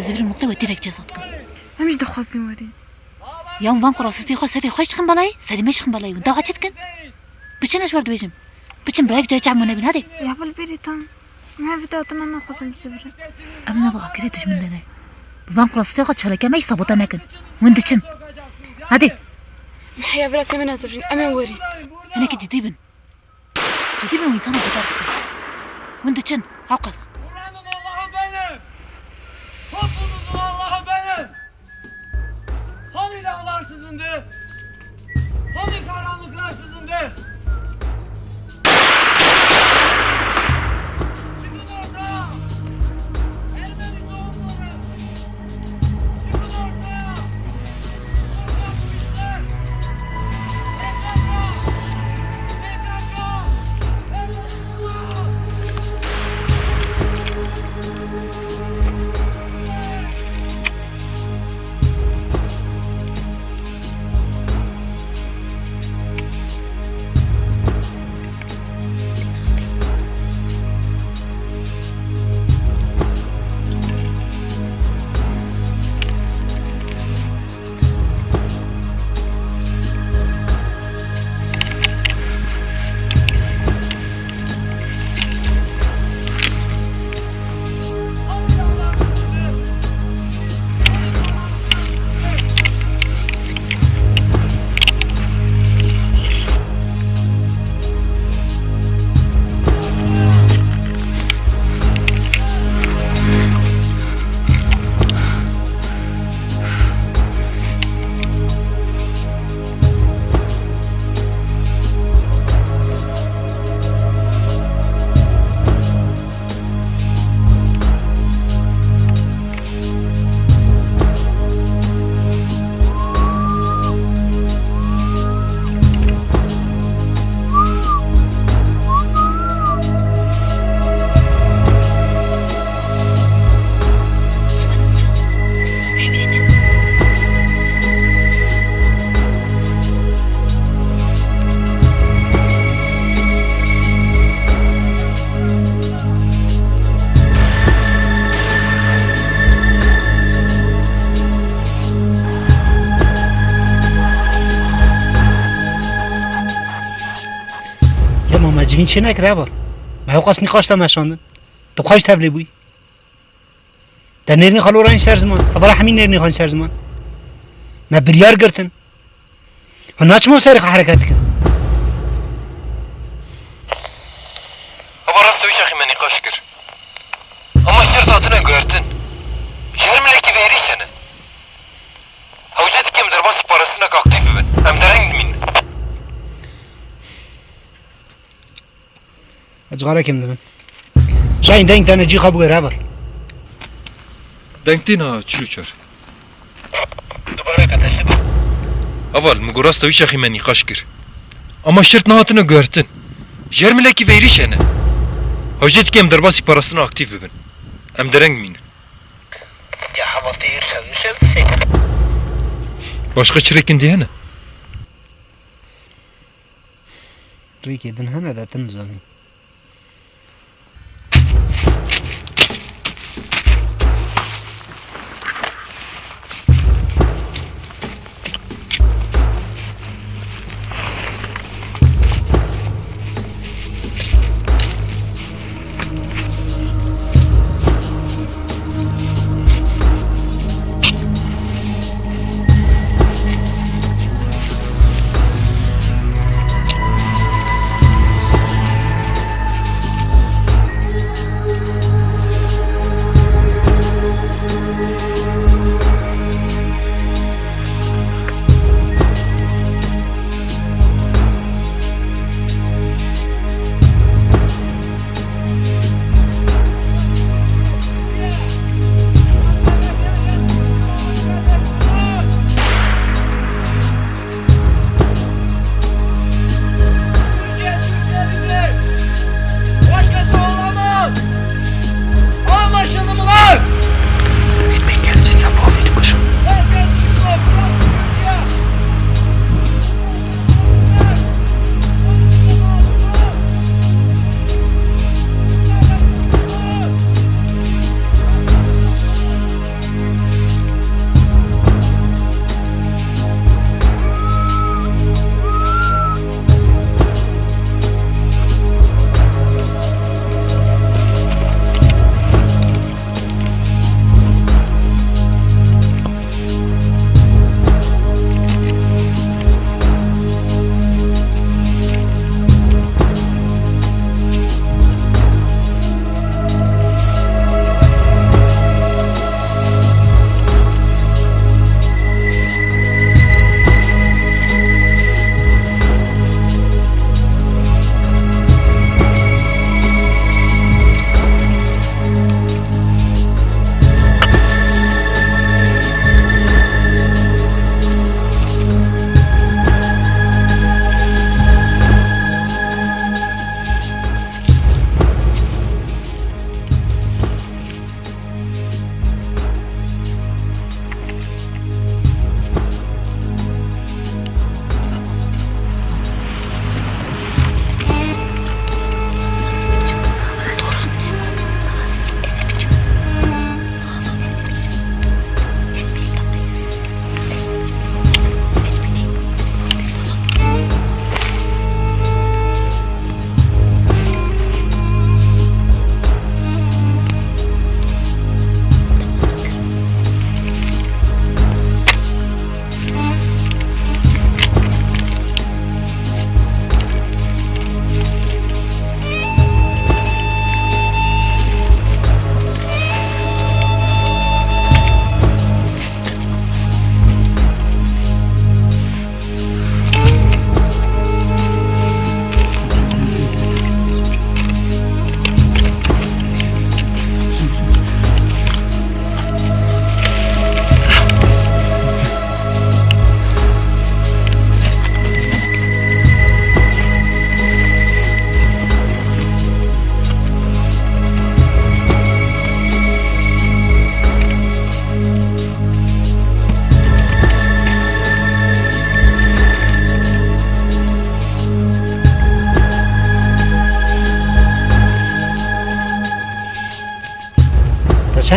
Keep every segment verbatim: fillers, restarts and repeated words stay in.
Divrim nokta we têvek ceza dikim. Em jî dixwazin werî. Ya van qurasîtê xwe serê xwe jixin belayê, serê me jixin belayê. Hûn dawa çi dikin? Biçin ez wer dibêjim. Biçin birayek cayê çav mû nebîn, hadi. Ya bil bêrî tam. Me vî datina naxwazim bizivirin. Em ne bi akirê dijmin de ne. Bi van qurasîtê xwe çaleke me jî sabote nekin. Hûn diçin. Hadi. Me heya viratê min ez dibijin. Em ê werî. Hinekî cidî bin. Cidî bin û însana bedar dikin. Hûn diçin. Hewqas. Buranın Allah'ı benim. Toplumumuzun Allah'ı benim. Hani dağlar sizindir? Hani karanlıklar sizindir? Çıkın ortaya! Ermeni doğumları! Çıkın ortaya! Ortak bu işler! P K K! P K K! Ermeni doğumları! Ya mama, civîn çê nekir heva. Me hewqas nîqaş te meşandin. Tu bi xwe jî tevlê bûyî. Te nêrîn xwe lorayîn ser ziman. Hevala hemî nêrîn xwe ser ziman. Me biryar girtin. Hûn naçin wan serê xwe hereket dikin. Heba rast e, wî çaxî me nîqaş kir. Ama şert hatine guhertin. Ji her milekî ve êrîş hene. Hewce dikim derbasî parastineke aktîf bibin. Em dereng dimînin. Ez cixarekê min dibin. Şahin, deng dane cî xwe bigere heval. Deng tîna çil û çar. Dubare ke te şibî. Heval, min got rast e, wî çaxî me nîqaş kir. Ama şert nehatine guhertin. Ji her milekî ve êrîş hene. Hewce dike em derbasî parastina aktîf bibin. Em dereng mînin. Ya heval, tê êrişa wî şev dîse. Başqa çi rêkin dî hene? Rêkê din hene de, tu nizanî.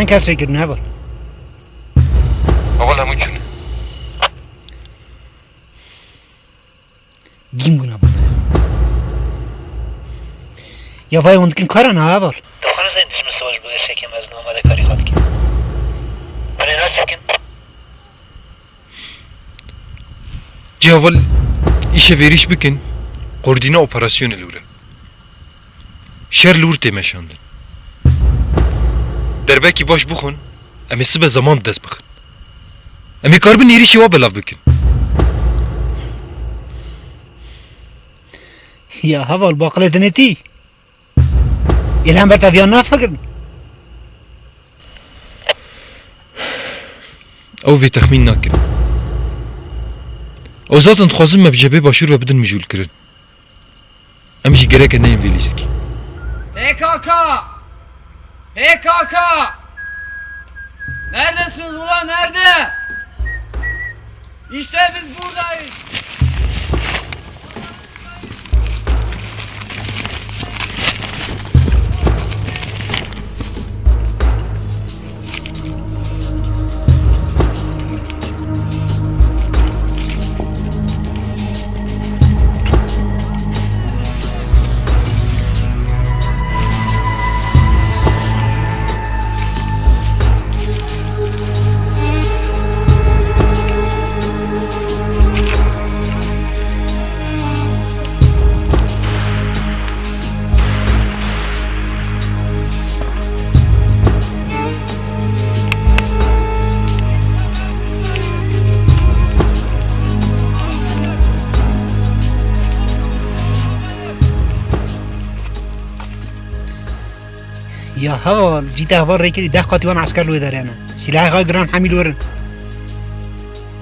Çend kes çêkirin heval? Heval hemû çûne. Dîm bûne bûne. Ya vay hûn dikin kara ne heval? Dixwaze dijmin siwaş bo êrişekê mezin amadekarî xwe dikin. Hûn ê nas bikin? Cî heval îşev êrîş bikin, koordîna operasyonê li wir e. Şer li wir tê meşandin. Derbekî baş bixwin, em ê sibe zeman bi dest bixin. Em ê karibin êrîşê wa belav bikin. Ya heval, bi aqilê dinêtî? Îlhan ber te viya nafikirin. Ew vê texmîn nakin. Ew zaten dixwazin me bi cebê başûr ve bidin mijûlkirin. Em jî gereke neyên vê lîstikî. P K K! P K K! Neredesiniz ulan, nerede? İşte biz buradayız. Ya heval, cî te heval rêkirî deh qatî wan esker li wê derê ne. Sîlahê xwe giran hemî li wir in.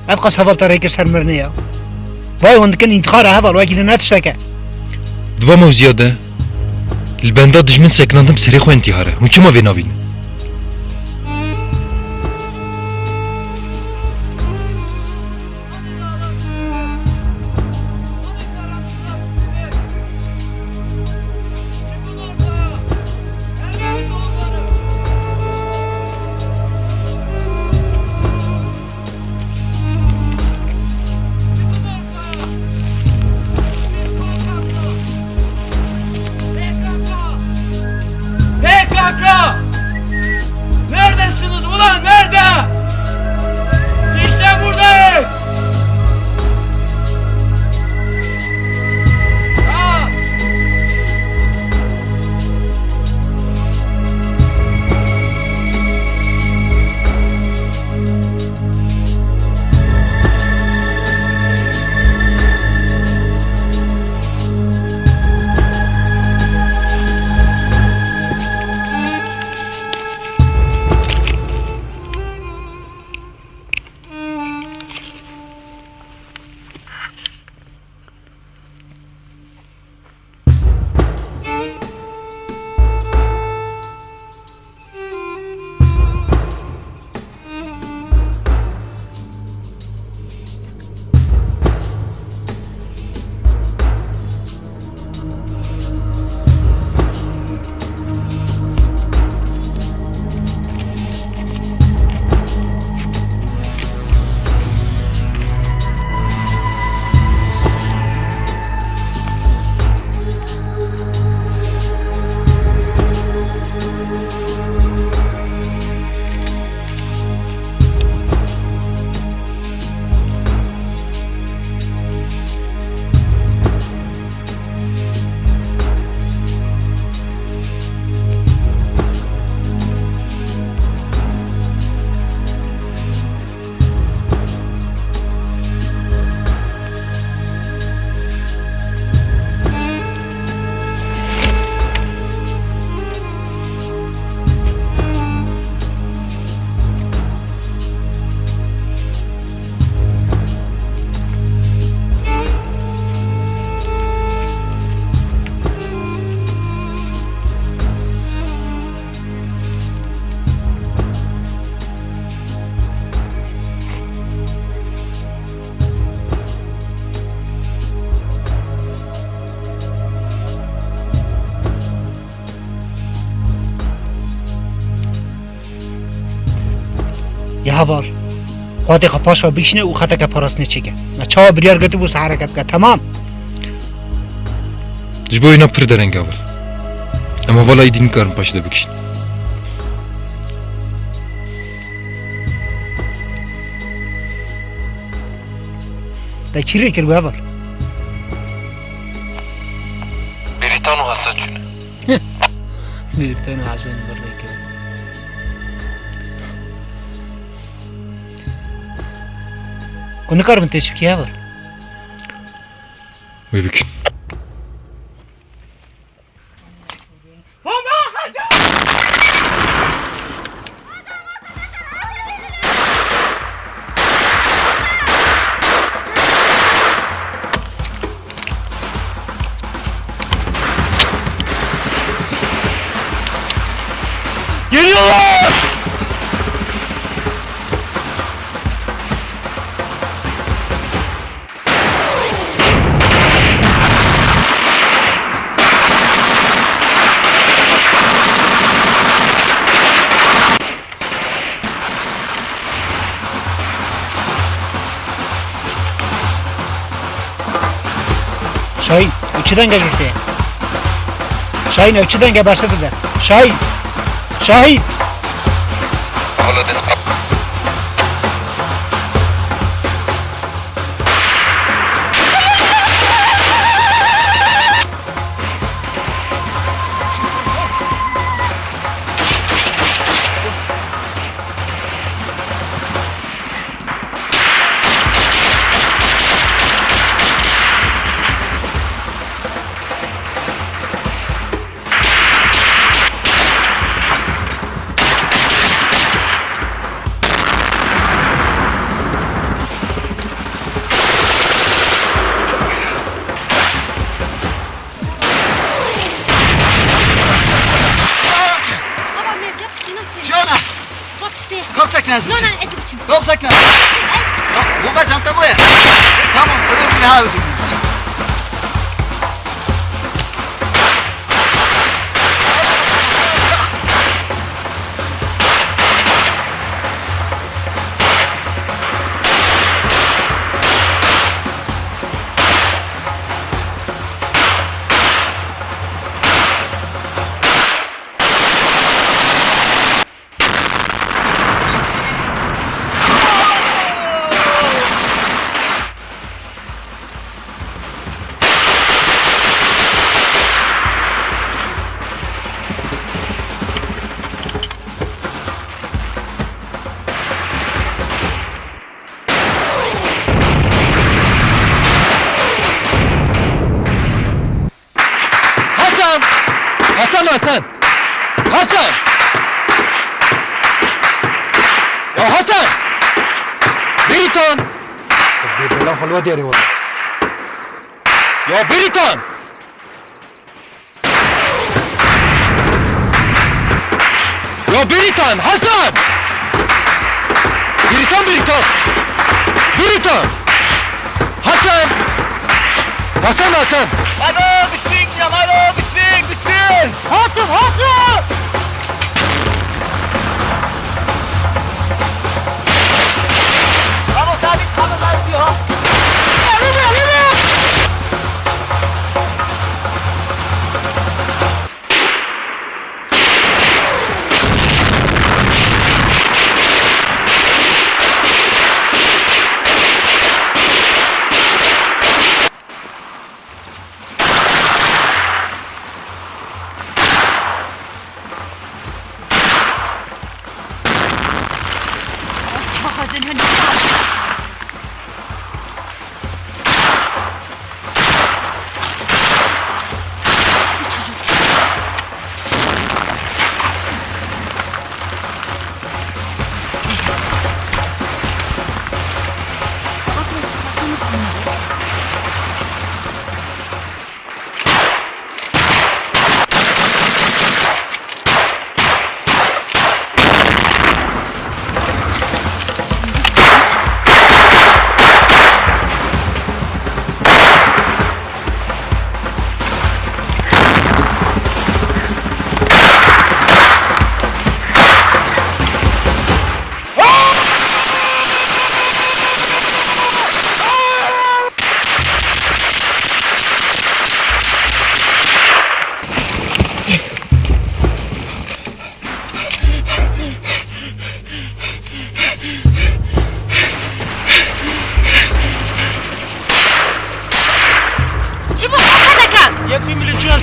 Ev qas heval te rêkir ser mirinê ya. Vay hûn dikin întîxar e heval, wekî din ne tiştek e. Di ba mewziya de li benda dijmin sekinandim serê xwe întîhar e. Hûn çima vê navînin? P K K! Ya heval, xwedê xwe paş ve bikişîne û xeteke parastinê çêke. Me çawa biryar girtibû se hereket bike, temam. Ji bo wîna pir dereng e heval. Em hevala êdî nikarin paşê de bikişîn. Te çi rê kir we heval? Bêrîtan û Hesen çûne. Bêrîtan û Hesen bi rê kir. Ku nikaribin tê çi bikî heval? Wê bikin. Geliyorlar! Şahin, ew çi denge ji te? Şahin, ew çi denge, berse dide. Şahin! Şahin! Baba, me yapıştı, nasıl? Şuna! Bak işte. Kalk sakın. No, no, ez biçim. Kalk sakın. Yok, bu kaç çanta bu ya? Tamam, öyle bir daha özür dilerim. Hasan! Hasan, Hasan! Hasan! Ya Hasan! Bêrîtan! Bêbela xwe li we diyarê were. Ya Bêrîtan! Ya Bêrîtan, Hasan! Bêrîtan, Bêrîtan! Bêrîtan! Hasan! Hasan, Hasan! Malo, bismik, ya Malo, bismik, bismik! Hasan, Hasan! Bravo, sabit, bravo, sabit, ya!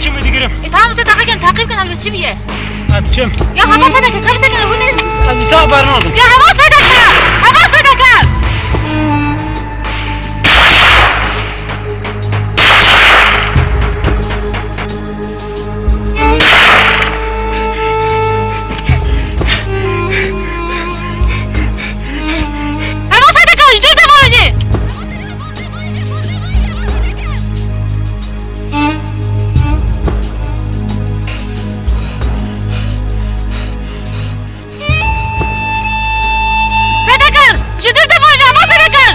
Çi mi digirim? E, tamam, te takip ken, takip ken, elbet çi biye? Hadi çim. Ya, hava sadaka, kar sadaka, bu ne? Hadi sağ barın oldum. Ya, hava sadaka, hava sadaka. Hava sadaka, dur da bana. Fedakar! Ji dir de bajê me fedakar!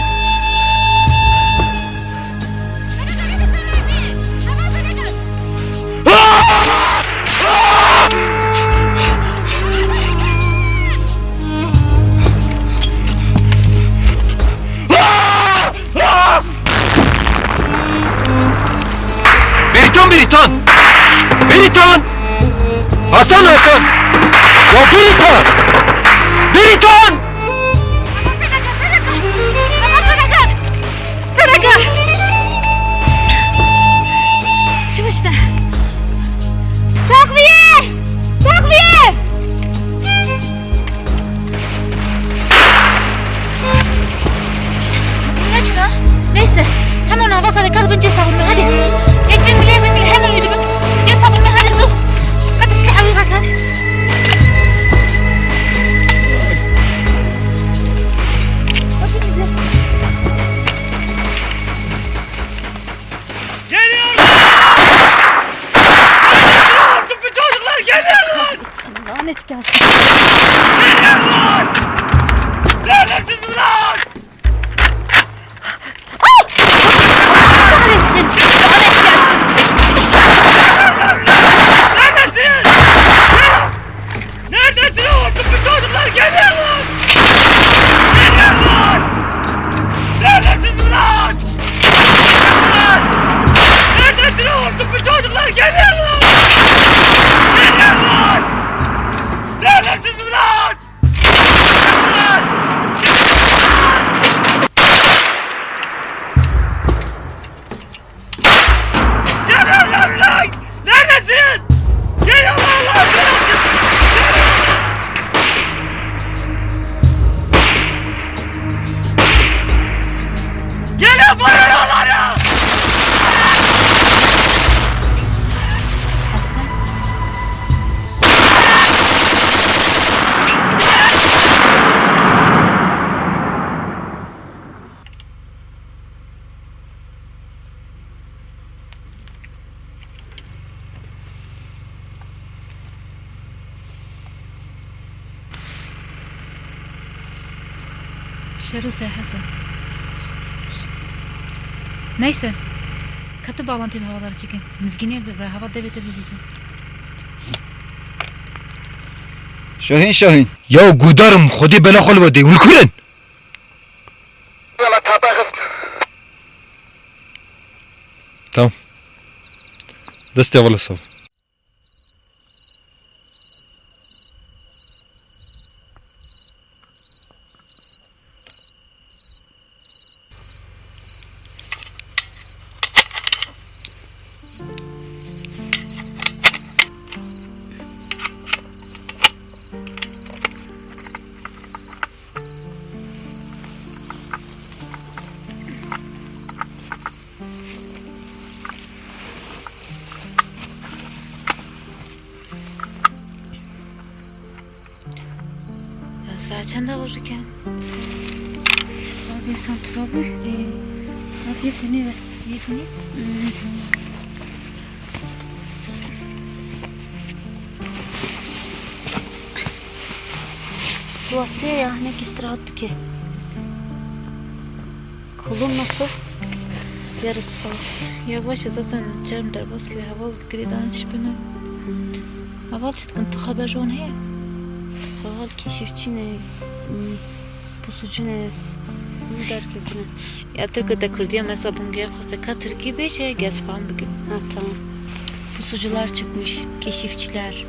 Beritan, Beritan! Beritan! Hasan, Hasan! Ya Beritan! Beritan! Sadaka! Çi işte? Takviye! Takviye! Neyse. Hemen hava sadaka bin cesa bulmaya, hadi. Ekmek bile, ekmek bile, hemen yürü. Cesa bulmaya, hadi dur. Hadi silah al, hadi. Bakın bize. Geliyorlar! Çocuklar geliyorlar! Lanet gelsin. Geliyorlar! Neredesiniz lan? Ay! Kahretsin! Lanet gelsin! Neredesiniz? Neredesin o orospu çocuklar? Geliyorlar! Geliyorlar! Neredesiniz lan? Neredesin o orospu çocuklar? Geliyorlar! Geliyorlar! Neredesiniz lan? Geliyorlar lan! Neredesiniz? Geliyorlar lan! Geliyor, vuruyorlar ya! Şerûse Hesen. Neyse. Katı bağlantıyı havalara çekin. Mizgini bir hava devete bir bizim. Şahin, Şahin. Ya gudarım, xwedê bela xwe li we dê. Hûn kurin? Tamam. Destê hevala sağ ol. Ya saet çend e rojike? Saet yek san tira bû. Saet yek û nîv e. Yek û nîv? Hmm. Duasiye ya, hinek istirahat bike. Kolun nasıl? Yarısı falan. Ya baş e, zaten çerm derbas kiriye, heval girêdan tişt bine. Hmm. Heval çi dikin, tu xeber ji wan heye? Heval keşifçî ne, hmm, pusucî ne, hûn derketine. Ya Tirk û te Kurdiye mesela bûn gel xweste ka Tirkî bêje, gel fam bikin. Ha, tamam. Pusucular çıkmış, keşifçiler.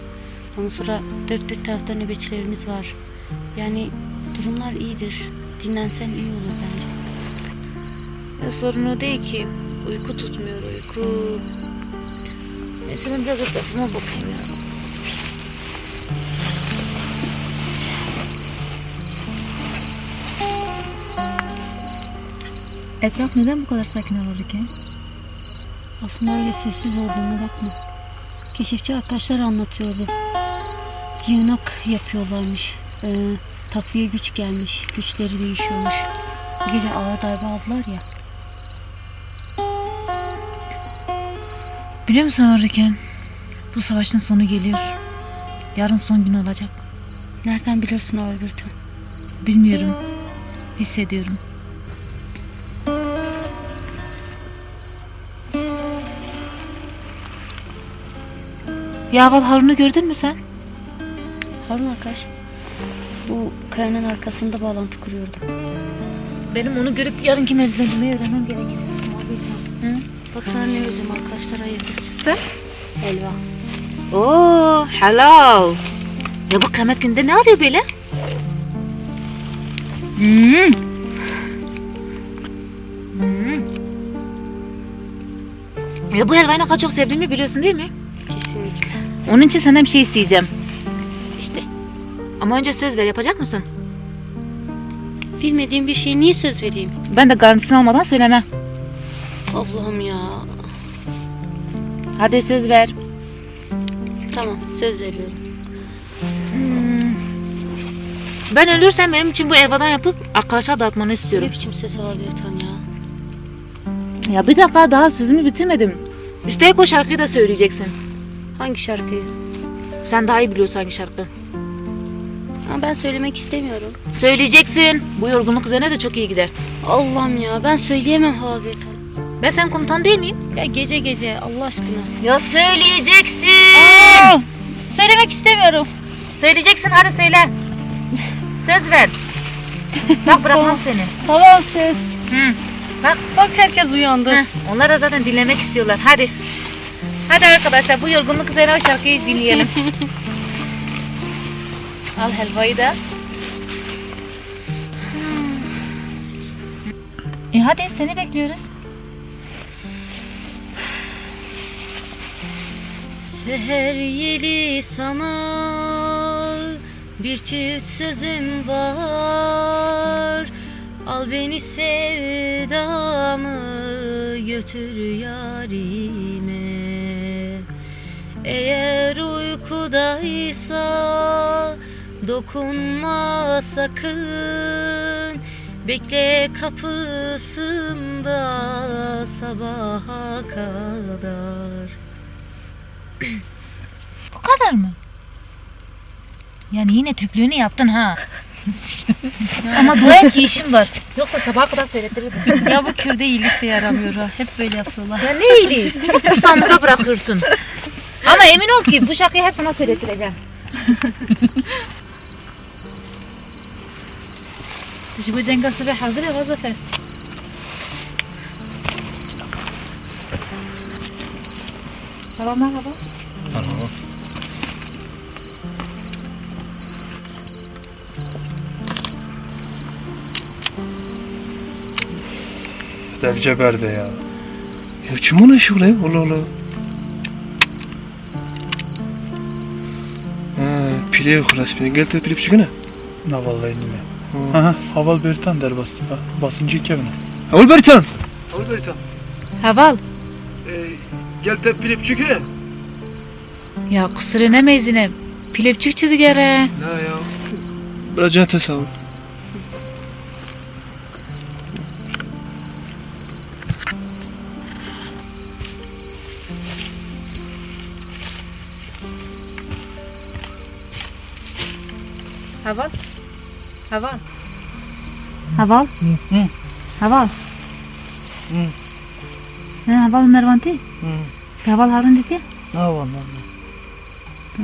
Ondan sonra dört bir tarafta nöbetçilerimiz var. Yani durumlar iyidir. Dinlensen iyi olur bence. Ya sorun o değil ki. Uyku tutmuyor, uyku. Şunu biraz etrafıma bakayım ya. Etraf neden bu kadar sakin alırken? Aslında öyle sessiz olduğuna bakma. Keşifçi arkadaşlar anlatıyordu. Yığınak yapıyorlarmış. Ee, tapuya güç gelmiş. Güçleri değişiyormuş. Bu gece ağır darbe aldılar ya. Biliyor musun Ulrike? Bu savaşın sonu geliyor. Yarın son gün olacak. Nereden biliyorsun Alberto? Bilmiyorum. Hissediyorum. Ya Heval, Harun'u gördün mü sen? Harun arkadaş. Bu kayanın arkasında bağlantı kuruyordu. Benim onu görüp yarınki mevzilerimi öğrenmem gerek. Hı? Bak sana ne vereceğim, arkadaşlar ayırdı. Sen? Helva. Oo, helal. Ya bu kıyamet gününde ne arıyor böyle? Hmm. Hmm. Ya bu helvayı ne kadar çok sevdiğimi biliyorsun değil mi? Kesinlikle. Onun için senden bir şey isteyeceğim. İşte. Ama önce söz ver, yapacak mısın? Bilmediğim bir şeyi niye söz vereyim? Ben de garantisini almadan söylemem. Allah'ım ya. Hadi söz ver. Tamam, söz veriyorum. Hmm. Ben ölürsem benim için bu helvadan yapıp arkadaşa dağıtmanı istiyorum. Ne biçim söz abi Ertan ya? Ya bir dakika, daha sözümü bitirmedim. Üstelik o şarkıyı da söyleyeceksin. Hangi şarkıyı? Sen daha iyi biliyorsun hangi şarkı. Ama ben söylemek istemiyorum. Söyleyeceksin. Bu yorgunluk üzerine de çok iyi gider. Allah'ım ya, ben söyleyemem abi. Ben senin komutan değil miyim? Ya gece gece Allah aşkına. Ya söyleyeceksin. Aa, söylemek istemiyorum. Söyleyeceksin, hadi söyle. Söz ver. Bak bırakmam seni. Tamam, söz. Hı. Bak. Bak herkes uyandı. Hı. Onlar da zaten dinlemek istiyorlar. Hadi. Hadi arkadaşlar, bu yorgunluk üzerine o şarkıyı dinleyelim. Al helvayı da. E hadi, seni bekliyoruz. Seher yeli sana bir çift sözüm var. Al beni sevdamı götür yarime. Eğer uykudaysa dokunma sakın. Bekle kapısında sabaha kadar. Bu kadar mı? Yani yine Türklüğünü yaptın ha. Ama dua et ki işim var. Yoksa sabaha kadar söylettirirdim. Ya bu Kürde iyilik de yaramıyor ha. Hep böyle yapıyorlar. Ya ne iyiliği? Hep kursağımıza bırakıyorsun. Ama emin ol ki bu şarkıyı hep sana söylettireceğim. Ji bo cenga sibê hazir e, Zafer? Merhaba, merhaba. Merhaba. Devce berde ya. Ya çi mane şûle? Allah Allah. Ha, pîlê xulesî pîlê. Gel te pîlê biçûk hene? Na vallahi nîne. Hı. Aha, Heval Bertan derbas dibe. Basıncı kevine. Heval Bertan! Heval Bertan! Heval. E, gel te pîlê biçûk hene? Ya qusirê nemeyzîne. Pîlê biçûk çi digere? Na ya. Bira can te sağ ol. Heval? Heval? Heval? Hı, hı. Heval? Hı. Hı, Heval Mervantî? Hı. Heval Harun dîtiye? Na, wan, wan, wan. Hı.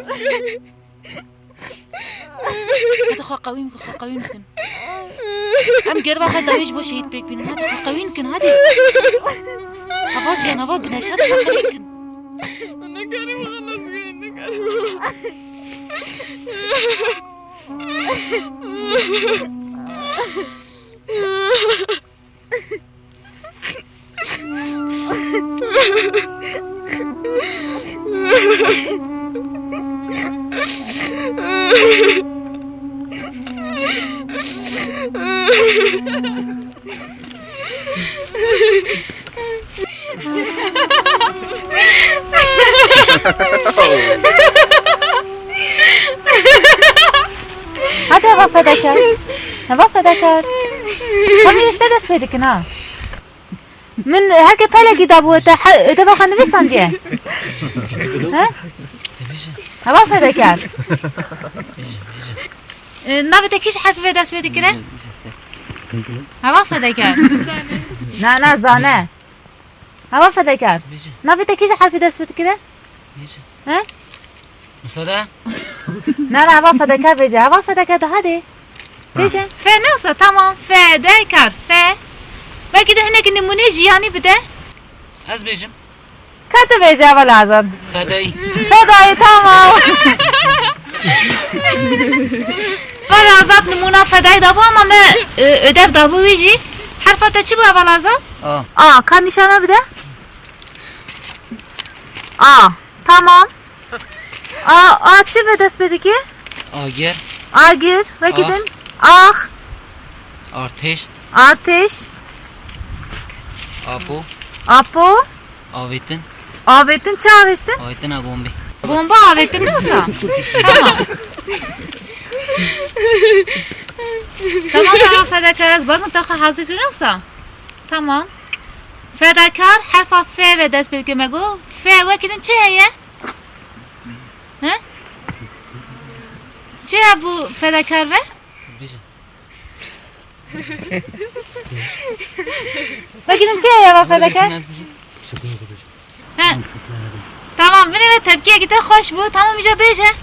Hadi xwe qewîn bikin, xwe qewîn bikin. Em geriba xwe dawî ji bo şehîd pêk bînin. Hadi xwe qewîn bikin, hadi. Heval jiyan, heval güneş, hadi xwe qewîn bikin. Nikarim xelas bikin, nikarim. Hadi heval fedakar. Heval fedakar. Tam yürüyüşte dest pê dikin ha. Min herkê pelekî dabû te he-, ödeva xwe nivîsandiye. He? Heval fedakar. E, navê te kî ji herfê vê dest pê dikire? Heval fedakar. Na, na, zane. Heval fedakar. Navê te kî ji herfê dest pê dikire? He? Musada? Na, na, heval fedakar bêje. Heval fedakar de hadi. Bêje. Fe ne wisa? Tamam. Fedakar. Fe. Belkî de hinek nimûnê jiyanî bide. Ez bêjim. Ka tu bêje heval Azad. Fedayî. Fedayî, tamam. Heval Azad nimûna fedayî dabû ama me, e, ödev dabû wî jî. Herfa te çi bû heval Azad? A. A. Ka nîşana bide. A. Tamam. A, a çi ve dest pê dike? Agir. Agir. Wekî din. Ax. Artêş. Artêş. Apo. Apo. Avêtin. Avêtin, çi avêtin? Avêtina bombê. Bomba avêtin ne wisa? Tamam. Tamam, tamam, fedakar, ez bazim taxa hazir kirin wisa. Tamam. Fedakar herfa F ve dest pê dike me got. F wekî din çi heye? He? Çi hebû fedakar ve? Bêje. Wekî din çi heye va fedakar? He. Tamam, binêre tepkiyekî te xweş bû. Tamam, îca bêje.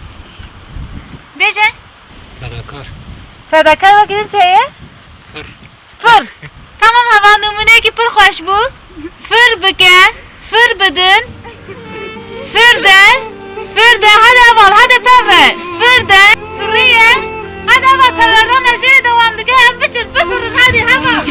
Bêje. Fedakar. Fedakar wekî din çi heye? Fir. Fir. Tamam, heval nimûneyekî pir xweş bû. Fir bike, fir bidin. Fir de, fir de, hadi heval, hadi peve. Fir de, firiye. Hadi heval, peve, rame jê dewam dike, em biçin, bifirin, hadi heval.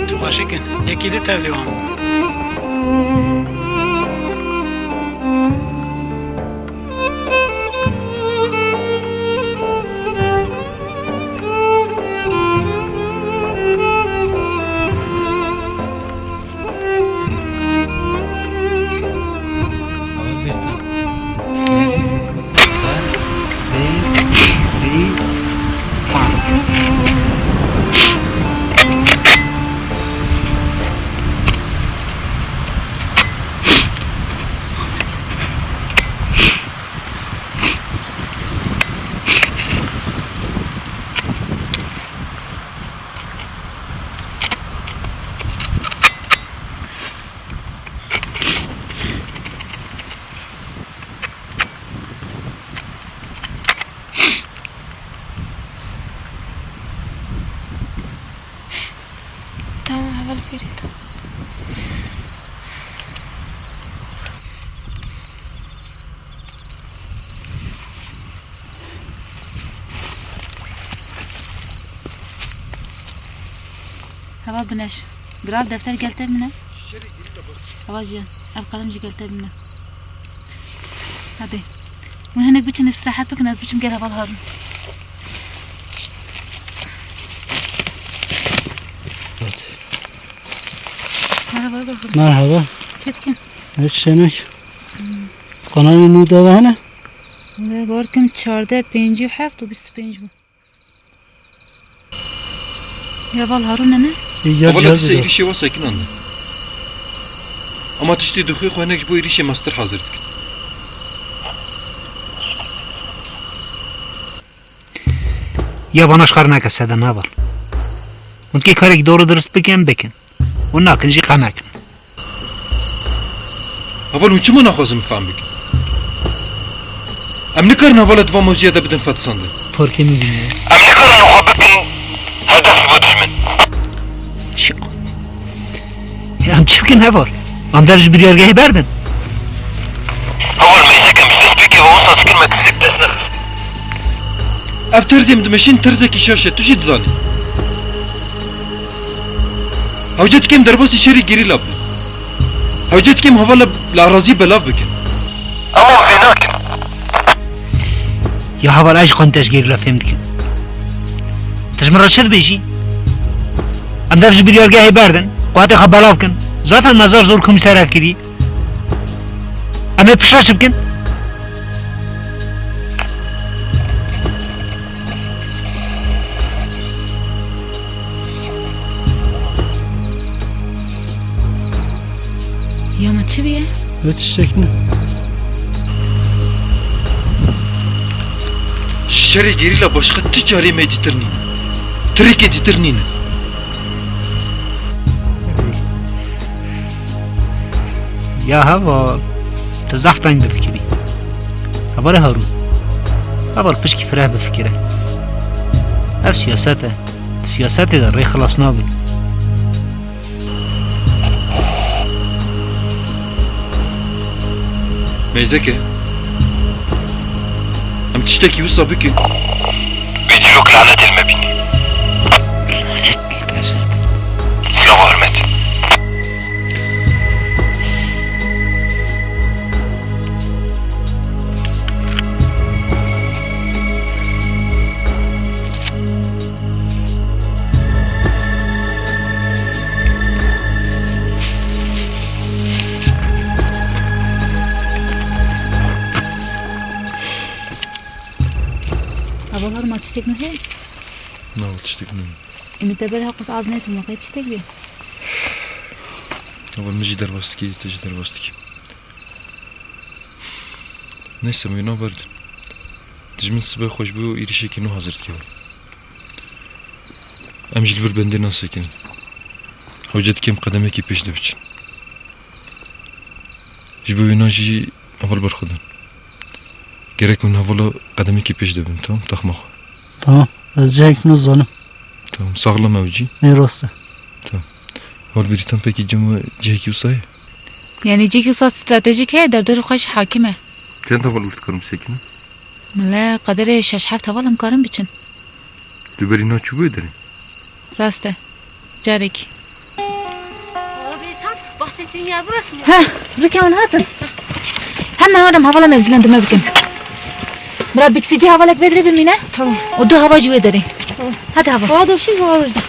Tu xweşik in. Yekî di tevlî wan. Ava bineş. Bira, defter gel te bine. Ava jî, ev qelem jî gel te bine. Hadi. Hûn hinek biçin îstirahet bikin, ez biçim gel heval Harun. Merhaba, buyurun. Merhaba. Çetin. Hiç şey yok. Hmm. Kanalê nû de hene? Lê gorkim çardeh, pêncî û heft û bîst û pênc bû. Heval Harun ne? Heval, ya, tiştê êrîşê we sekinandin. Ama tiştê dixê xwe hinek ji bo êrîşê mestir hazir dikin. Ya bana şixar neke Sedem heval. Hûn dikê karekî doğru dirist bikin, bikin. Hûn nakin jî qe mekin. Heval, hûn çima naxwazin min fam bikin? Em nikarin hevala di van mewzuya de bidin fetisandin. Parkê min bîne. Em nikarin xwe bikin hedef ji bo dijmin. Şi-, Ya em çi bikin heval? Em dev ji biryargehê berdin. Heval, meyzek em ji destpêkê ve wisa fikir me kesek dest nexist. Ev terzê em dimeşîn terzekî şaş e, tu jî dizanî. Hewce dikim derbasî şerî gerîla bikin. Hewce dikim hevala li erazî belav bikin. Ama em vê nakin. Ya heval, ez jî xwe te ji gerîla fêm dikim. Tu ji min re çi dibêjî? Em dev ji biryargehê berdin, quwetê xwe belav kin. Zaten me zar zor komîser ev kirî. Em ê piştre çi bikin? Ya me çi bûye? Hiç tiştek ne. Şerê gerîla başqa tu çarê me dîtir nîne. Tirikê dîtir nîne. Ya heval, tu zehf teng difikirî. Hevalê Harûn. Heval, pişkî fireh bifikire. Ev siyaset e. Siyasetê de rê xilas nabî. Meyzeke. Em tiştekî wisa bikin. Bê dîrok lanetê li me bînî. Silav û hurmet. Ava, var ma tiştek nexê? Na, tiştek nexê. Emi te ber haqos az netin, waqê tiştek bê. Ava, min jî derbas dikî, te jî derbas dikî. Neyse, wê naverdin. Dijmin sibe xwe ji bo êrişekî nû hazir dike. Em jî li vir bendê nasekinin. Hewce dike em qedemekî pêş de biçin. Ji bo wêna jî heval berxwedin. Gerek hûn hevala qedemekî pêş de bin, tamam? Taxma xwe. Tamam. Ez cihek nû zanim. Tamam, saxlem ew cî. Ê rast e. Tamam. Hol bîrîtan pekî cem cihekî wisa ye? Yanî cihekî wisa stratejîk heye, derdorê xwe jî hakim e. Çend heval dikarim sekînim? Mele qederê şeş heft heval em karin biçin. Tu berî na çûbûyê derê? Rast e. Carekî. Aa, Bêrîtan, Bahsettiğin yer burası mı? Heh, rike hûn hatin. Hemen adam hevala mevzilen dime bikin. Bira, biksicî hevalek vê derê bimîne. Tamam. Û du heva jî wê derê. Tamam. Hadi hava. Hava doşin, hava doşin.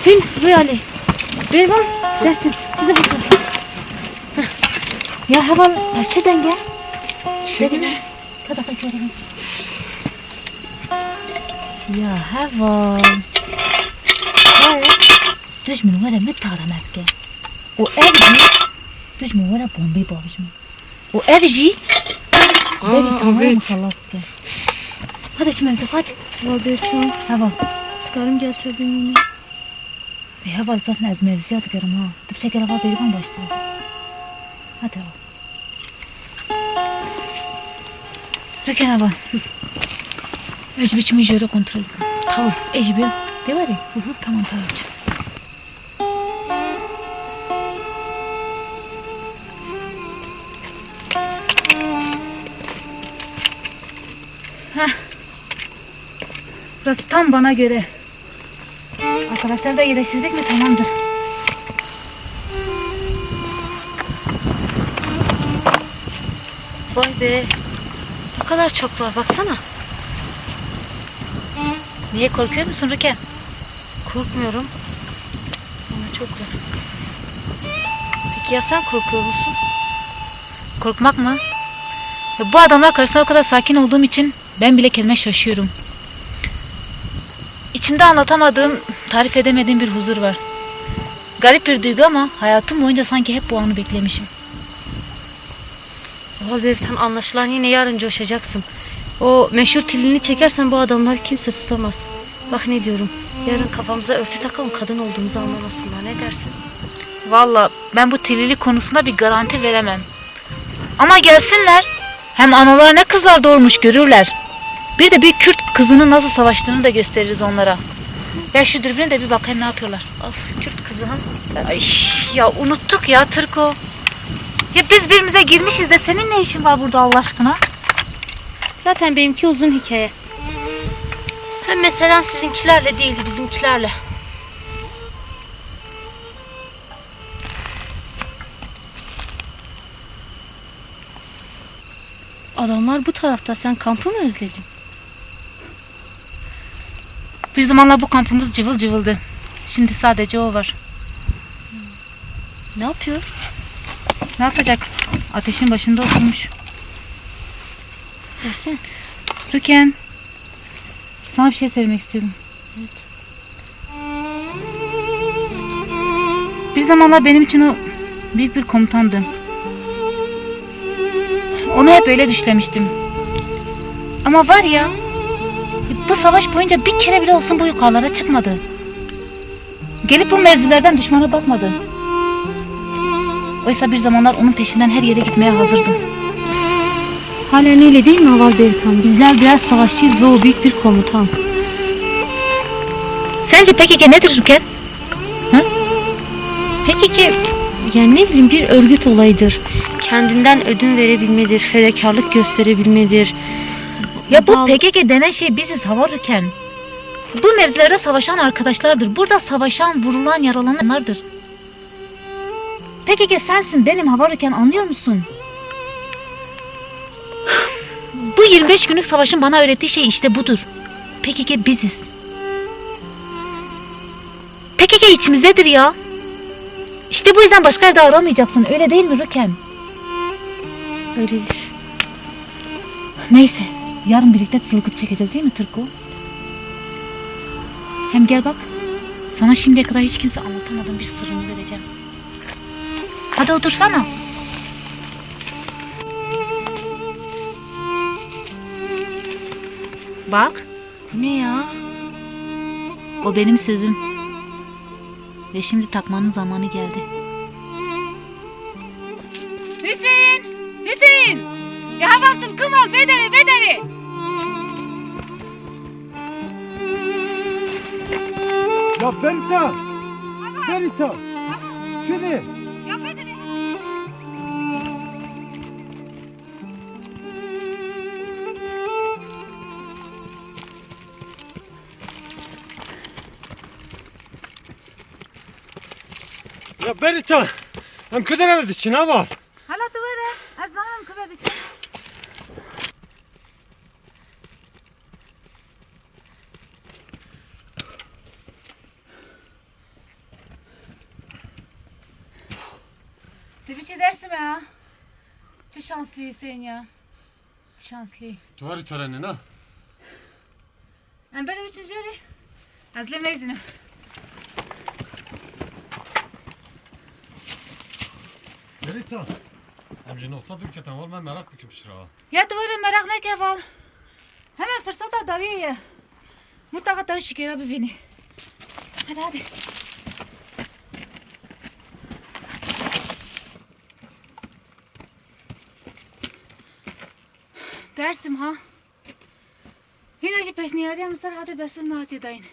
Bin, Zuyali. Bêvan, dersin. Size bakın. Ya heval, çi denge? Şöyle. Kada kaçıyorum. Ya heval. He. Dijmin were min tara me bike. Û ev jî dijmin were bombê bavijmin. Û ev jî Aa, berî tamam evet. Xelas bike. Hadi çi mevzu, hadi. Wa Bêrîtan. Heval. Sikarim gel te bimîne. Ê heval, zaten ez mevziya digerim ha. Tu biçe gel heval, Bêrîvan baştir e. Hadi heval. Rike heval. Ez biçim jê re kontrol bikim. Tamam. Ez bi. Dewa de. Hı hı. Tamam, tamam. Heh. Burası tam bana göre. Arkadaşlar da yerleştirdik mi tamamdır. Vay be. Ne kadar çok var baksana. Niye, korkuyor musun Rüken? Korkmuyorum. Ama çok var. Peki ya sen korkuyor musun? Korkmak mı? Ya bu adamlar karşısında o kadar sakin olduğum için ben bile kendime şaşıyorum. İçimde anlatamadığım, tarif edemediğim bir huzur var. Garip bir duygu ama hayatım boyunca sanki hep bu anı beklemişim. Vay be, sen anlaşılan yine yarın coşacaksın. O meşhur tilini çekersen bu adamlar kimse tutamaz. Bak ne diyorum. Yarın kafamıza örtü takalım, kadın olduğumuzu anlamasınlar. Ne dersin? Valla ben bu tilili konusunda bir garanti veremem. Ama gelsinler. Hem analar ne kızlar doğurmuş görürler. Bir de bir Kürt kızının nasıl savaştığını da gösteririz onlara. Ver şu dürbünü de bir bakayım ne yapıyorlar. Of, Kürt kızı ha. Ay, ya unuttuk ya Türko. Ya biz birbirimize girmişiz de senin ne işin var burada Allah aşkına? Zaten benimki uzun hikaye. Hem meselem sizinkilerle değildi, bizimkilerle. Adamlar bu tarafta, sen kampı mı özledin? Bir zamanlar bu kampımız cıvıl cıvıldı. Şimdi sadece o var. Ne yapıyor? Ne yapacak? Ateşin başında oturmuş. Versene. Rüken, sana bir şey söylemek istiyorum. Evet. Bir zamanlar benim için o büyük bir komutandı. Onu hep öyle düşlemiştim. Ama var ya, bu savaş boyunca bir kere bile olsun bu yukarılara çıkmadı. Gelip bu mevzilerden düşmana bakmadı. Oysa bir zamanlar onun peşinden her yere gitmeye hazırdı. Halen öyle değil mi Aval Delikan? Bizler biraz savaşçıyız ve o büyük bir komutan. Sence P K K nedir Rüken? Ha? P K K, yani ne bileyim, bir örgüt olayıdır. Kendinden ödün verebilmedir, fedakarlık gösterebilmedir. Ya bu Dal- P K K denen şey biziz Hava Rüken. Bu mevzilerde savaşan arkadaşlardır. Burada savaşan, vurulan, yaralananlardır. P K K sensin, benim Hava Rüken, anlıyor musun? Bu yirmi beş günlük savaşın bana öğrettiği şey işte budur. P K K biziz. P K K içimizdedir ya. İşte bu yüzden başka yerde aramayacaksın, öyle değil mi Rüken? Öyledir. Neyse, yarın birlikte çığlık çekeceğiz değil mi Türko? Hem gel bak, sana şimdiye kadar hiç kimse anlatamadığım bir sırrımı vereceğim. Hadi otursana. Bak. Bu ne ya? O benim sözüm. Ve şimdi takmanın zamanı geldi. Hüseyin! Hüseyin! Ya heval tu kim ol? Vedere, vedere! Ya Berita! Berita! Şöyle! Ya vedere! Ya Berita, em kudere diçin ava? Hala tu were, ez zanim ku ve diçin. Tu biçî Dersim'e ha? Çi şanslî Hüseyin ya. Çi şanslî. Tu herî törenê ne? Em berê biçin jorê. Ez lê meyzînim. Berita, em ji nokta dûr ketin, wal me meraq dikim piştre. Ya tu were meraq neke val. Hemen firseta dawiyê ye. Mutlaka te şikêra bivînî. Hadi, hadi. Dersim ha. Hîna jî pêşniyariya min ser hatê Bersim nehatiye dayîn.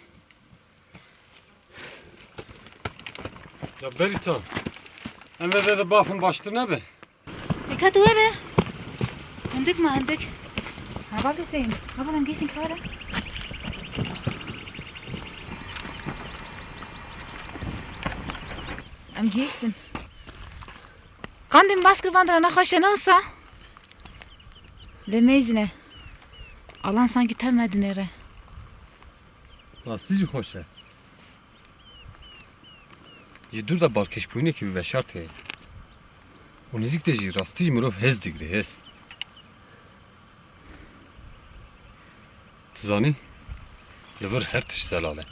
Ya Berîta, em vê de bafin baştir nebe? Eka tu were. Hindik ma hindik. Heval Hüseyin, heval em gihîştin kara. Em gihîştin. Qandê min bas kir van dira nexweşe ne wisa? Lê meyzine. Alan sanki tev me dinêre. Rastî jî xweş e. Ji dûr de balkêşbûyînekî bi veşartî heye. Û nêzîk de jî rastî jî mirov hêz digire, hêz. Tu zanî, li vir her tişt zelal e.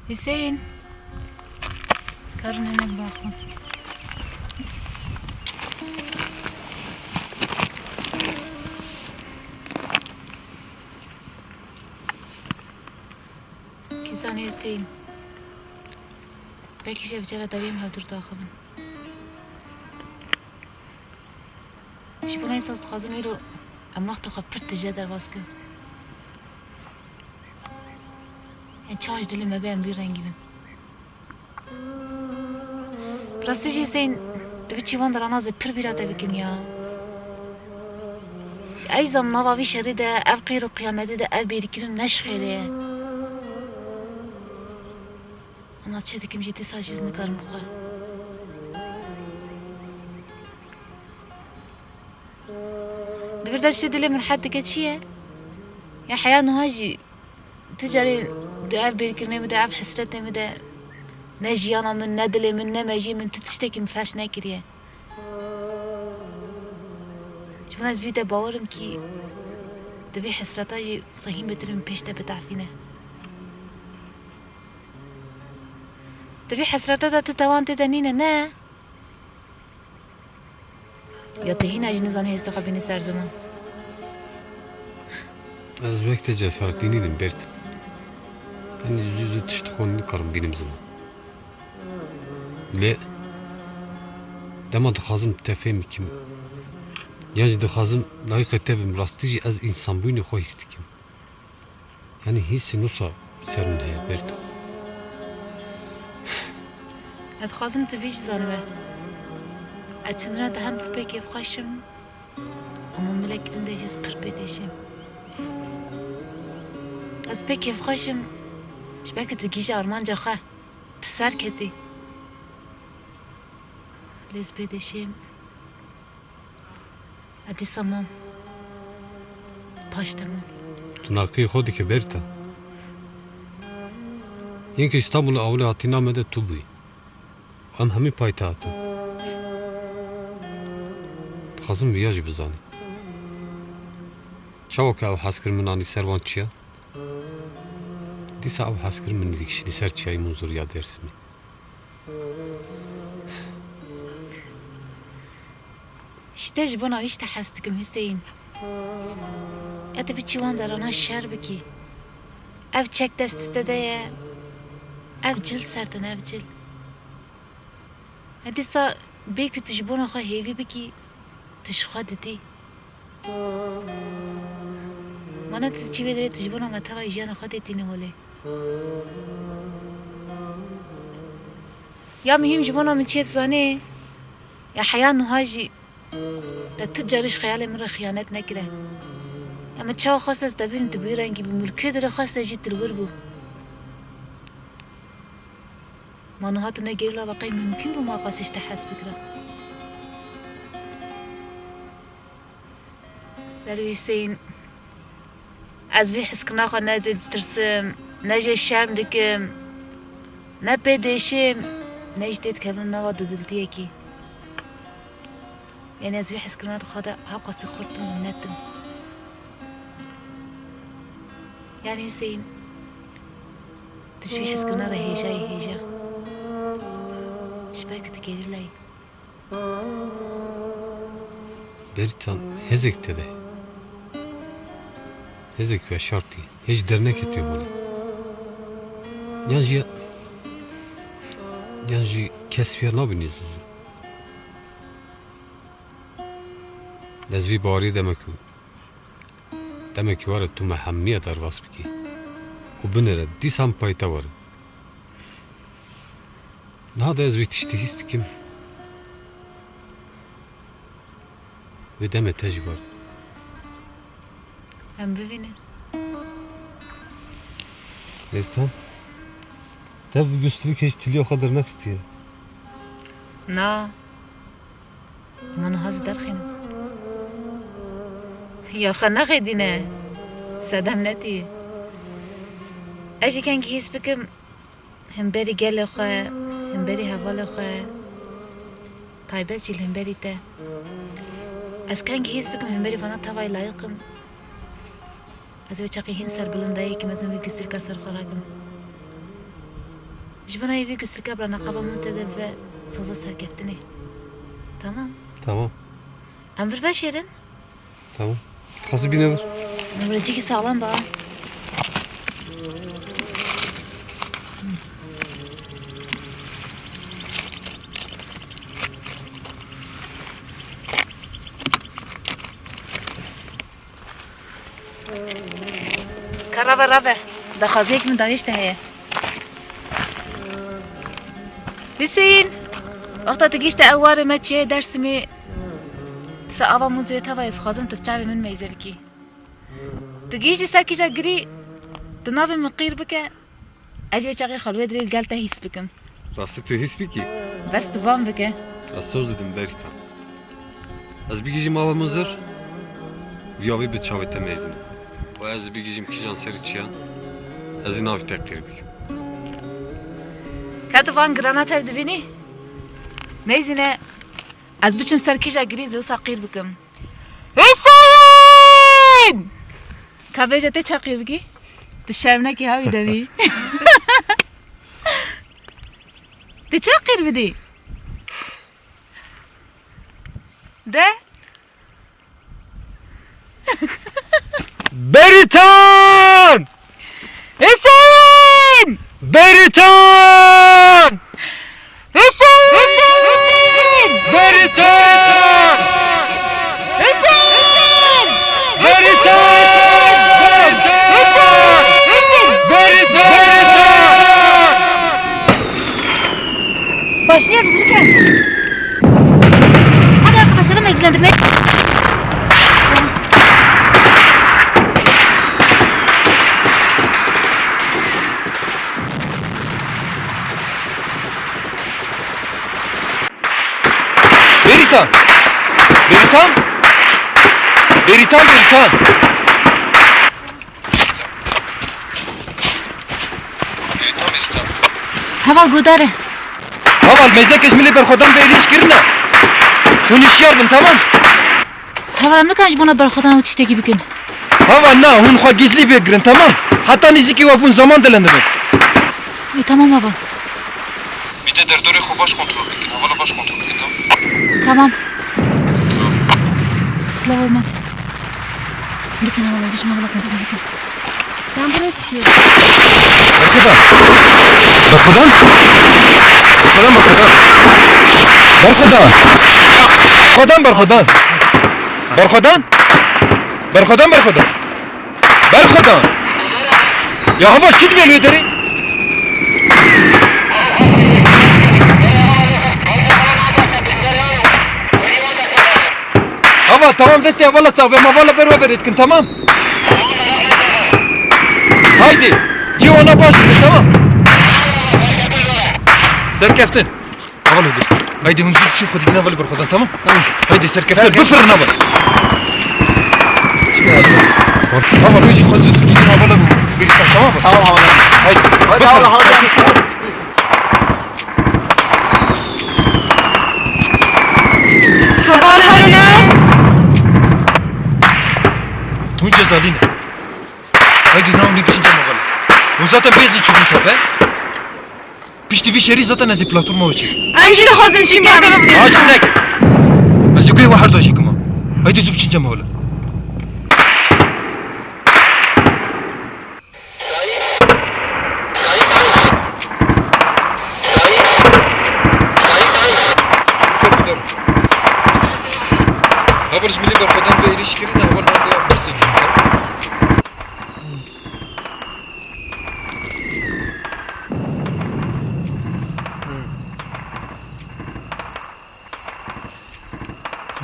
Hüseyin. Karın hemen bakma. Kî zanî Hüseyin. Belkî ji ev cara dawiyê em hevdûr daxivin. Ji bo neyê saz dixwazim îro em wexta xwe pir tije derbas kin. Em çawa ji dilê me bê em vî rengî bin. Bi rastî jî Hüseyin, di vî çîvan de rana ez ê pir bîra te bikim ya. Ey zam nava vî şerî de, ev qîr û qiyametê de ev bêrîkirin ne ji xêrê ye. Ama çi dikim jî dîsa jî ez nikarim xwe. Di vir de tiştê dilê min hed dike çi ye? Ya heya niha jî tu carê di ev bêrkirinê min de, ev hesretê min de ne jiyana min, ne dilê min, ne mejiyê min tu tiştekî min ferş nekiriye. Ji bo ez vî de bawer im kî di vî hesreta jî sehîmê tu min pêş te bitefîne. Di vî hesreta de tu tewan tê de nîne, ne? Ya tu hîna jî nizanî hêstê xwe bînî ser ziman? Ez wek te cesaretî nînim Bêrtin. Tenê zû zû tişt xwe nikarim bînim ziman. Lê dema dixwazim te fêm bikim, yan jî dixwazim layîqê te bim, rastî jî ez însanbûyînê xwe hîs dikim. Yanî hîsê nûsa ser min heye, Berta. Ez dixwazim tu vî jî zanibe. Ez çendina te hem pir pê kêfxweş im, ama milekî din de jî ez pir pê dêşim. Ez pê kêfxweş im, ji ber ku tu gihîşî armanca xwe, tu serketî. Lê ez pê dêşim. Ez dîsa mam. Paş te mam. Tu naqiyê xwe dike Berta. Yên ku Îstanbulê awilî hatîna me de tu bûyî. Em hemî paytext in. Dixwazim viya jî bizanî. Çawa ku ew hez kir min anî ser wan çiya, dîsa ew hez kir min dikişînî ser çiyayê Munzur ya Dêrsimê. Ji te ji bona wî ji te hez dikim Hüseyin. Ya tu biçî wan zarana şer bikî. Ev çek destê te de ye. Ev cil ser tine, ev cil. Ya dîsa bê ku tu ji bona xwe hêvî bikî, tu ji xwe didî. Mana tu diçî vê derê, tu ji bona me teva jiyana xwe tê tînî holê. Ya muhîm ji bona min çi ye dizanî? Ya heya niha jî te tu carî ji xeyalê min re xiyanet nekire. Ya min çawa xwest ez te bînim tu bi wî rengî bî, min li kê derê xwest ez jî tu li wir bû. Ma niha tu negerî lava qey mimkûn bû ma qasî ji te hez bikira? Serê Hüseyin, ez vî hezkirina xwe ne jê ditirsim, ne jê şerm dikim, ne pê dêşim, ne jî tê dikevim nava dudiltiyekî. Yanî ez vî hezkirina xwe de hewqasî xurt im û net im. Yanî Hüseyin, tu ji vî hezkirina re hêjayî hêja. Ji ber ku tu gerîla yî. Beritan, hêzek te de. Hêzek veşartî. Hêj dernekê tê holê. Yan jî, yan jî kes viya nabînî zû zû. Ez vî baweriyê demek û Demekî were tu me hemiya derbas bikî û binêre dîsa em pay te werin. Niha de ez wî tiştî hîs dikim. Wê demê te jî werin. Em bivînin. Lê sen? Te bi gustilî kêş tiliya xwe dernexstiye. Na. Hema niha jî derxînim. Ya xwe nexêdîne. Sedem netî. Ez jî kengî hîs bikim. Hemberî gelê xwe, hemberî hevalê xwe, taybet jî li hemberî te. Ez kengî hîs bikim hemberî vana tavayê layiq im. Ez ê wê çaxê hîn serbilind dayê kim, ez ê wî gustilka ser xwe rakim. Ji bona wî gustilka bila neqaba min te de bibe soza serkeftinê. Tamam. Tamam. Em vir veşêrin. Tamam. Xasî bîne vir. Nûrecikî saxlem ba. Ka rave rave. Daxwaziyek min dawî ji te heye. Hüseyin! Wexta tu gihîşte ew warê me çiyayê Dersimê, disa ava mûzê tava ez dixwazim tu bi çavê min meyze bikî. Tu gihîştî ser kîja girî, tu navê min qîr bike, ez jî wê çaxê xwe li wê dirê li gel te hîs bikim. Rastî tu hîs bikî? Bes tu van bike. Ez soz didim Berîtan. Ez bigihîjim ava Muzir, vîya wî bi çavê te meyzîne. Û ez bigihîjim kîjan serî çiyan, ez ê navê te qîr bikim. Ka tu van girana tev dibînî? Meyzîne, ez biçim ser kîja girî zê wisa qîr bikim. Hüseyin! Ka bêje tê çawa qîr bikî? Tu şerm nekî ha wî demî. Tu çawa qîr bidî? De? Berîtan! Hüseyin! Berîtan! Hüseyin! Berîtan! Hüseyin! Berîtan! Berîtan! Berîtan! Başlıyoruz lütfen. Hadi arkadaşlarım, izlendirmeye. Berîtan! Berîtan! Berîtan, Berîtan! Heval guhdar e. Heval, mêzekê ji milê berxwedan ve êrîş kirine. Hûn hişyar bin, tamam? Heval, em nikarin ji bona berxwedan û tiştekî bikin. Heval, na, hûn xwe gizlî bigirin, tamam? Heta nîzikî we bûn zaman dilendibin. Ê, tamam heval. Bir de derdorê xwe baş kontrol bikin. Hevala baş kontrol bikin, tamam? Tamam. Silav olmaz. Bikin heval, bikin heval kontrol bikin. Ben buraya düşüyorum. Berxwedan. Berxwedan. Berxwedan, Berxwedan. Berxwedan. Berxwedan, Berxwedan. Berxwedan. Berxwedan, Berxwedan. Berxwedan! Ya heval, çi dibê li wê derê? Heval, tamam, destê hevala sax be, em hevala ber we berê dikin, tamam? Haydi, cî wana baş dikin, tamam? Serkeftin. Heval dur. Haydi hûn zû çi xwe dibîne hevalê berxwedan, tamam? Tamam. Haydi serkeftin, bifirin heval. Heval, hûn jî xwe zû dibîne hevala berî, tamam? Tamam, heval. Haydi. Haydi, bifirin. Heval, heval. Heval Harûne. Hûn cezalî ne. Haydi, navê min bişîn cem heval. Hûn zaten bêzî çûbûn tepe. Piştî vî şerî zaten ez ê platforma we çêkim. Em jî dixwazin çî bikin. Ha, çi neke. Ez ê guhê we her du jî kima. Haydi zû biçin cem hevala. Heval ji milê berxwedan ve êrîş kirine, heval navê berse cû.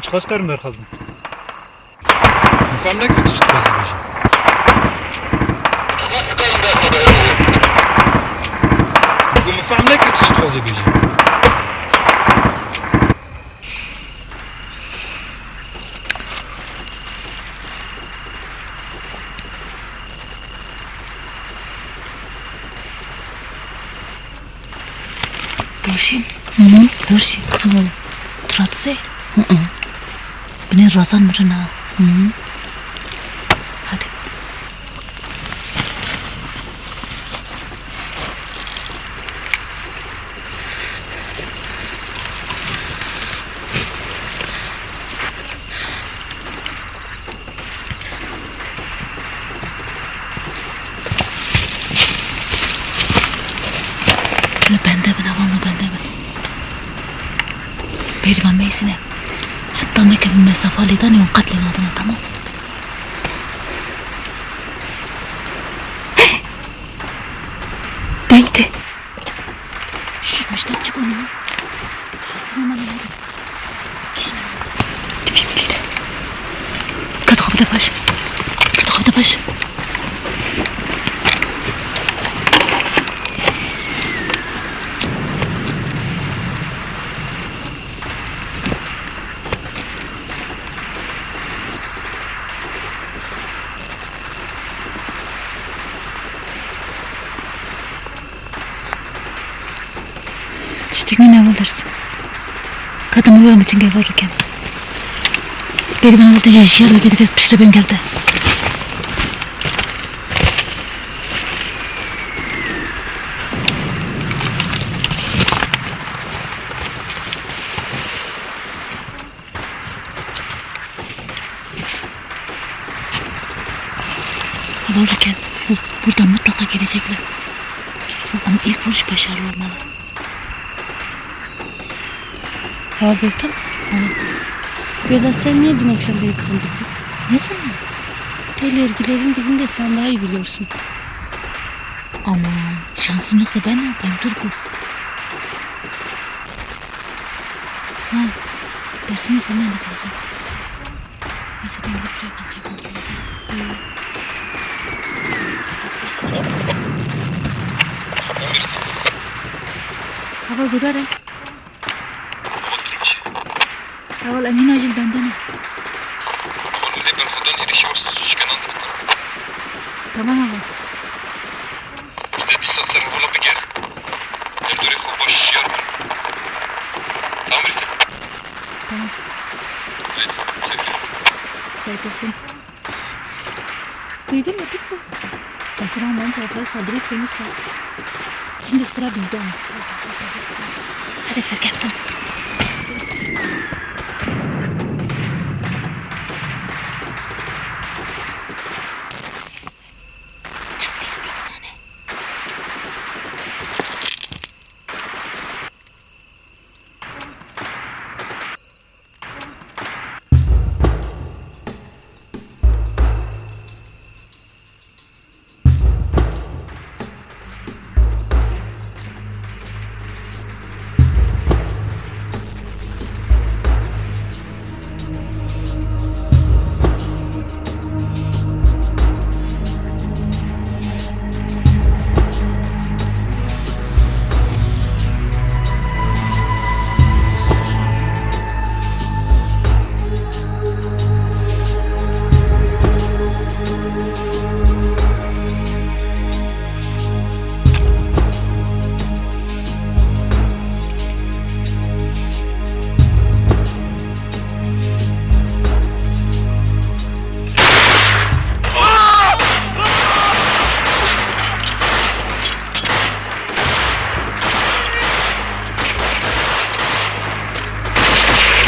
Çiqas karim berxwazim? Fam nekir tu çi dixwazî bêjî. Dorşîn. Hı hı. Dorşîn. Hı. Tratse. Hı hı. Binê razan mirin ha. Hı hı. Hadi. Li bende bin, heval li bende bin. Bêrivan meyzine. Heta nekevin mesafa lêdanê û qet lê nadin, tamam? Deng te. Şş, miştem çi bûne? Aman, aman. Kado xwe bide paş. Kado xwe bide paş. Tiştek nîne, heval ders. Ka te min were min çingê heval rû kem. Bêrîvan heval te jî hişyar be, bêdike piştre bên gerde. Heval dikin. Hı. Buradan mutlaka gelecekler. Kesin. Ama ilk vuruş başarılı olmalı. Heval Gülten. Hı. Gözler, sen niye dün akşam beni kandırdın? Ne zaman? Öyle örgülerin dibinde sen daha iyi biliyorsun. Aman, şansın yoksa ben ne yapayım? Dur bu. Ha, dersini dinle de kalacak. Neyse, ben bir şey kalacak. Heval guhdar e. Heval Emîn acil bende ne. Heval lê berxwedan êrişî wers şikenan dikir. Tamam heval. Te dîsa ser hevala bigere. Derdorê xwe baş şiyar bin. Tamam işte. Tamam. Haydi, çekil. Çekilsin. Duydun mu kızım? Kaçıran ben tarafları saldırı koymuşlar. Şimdi sıra bizde. Hadi serkeftin.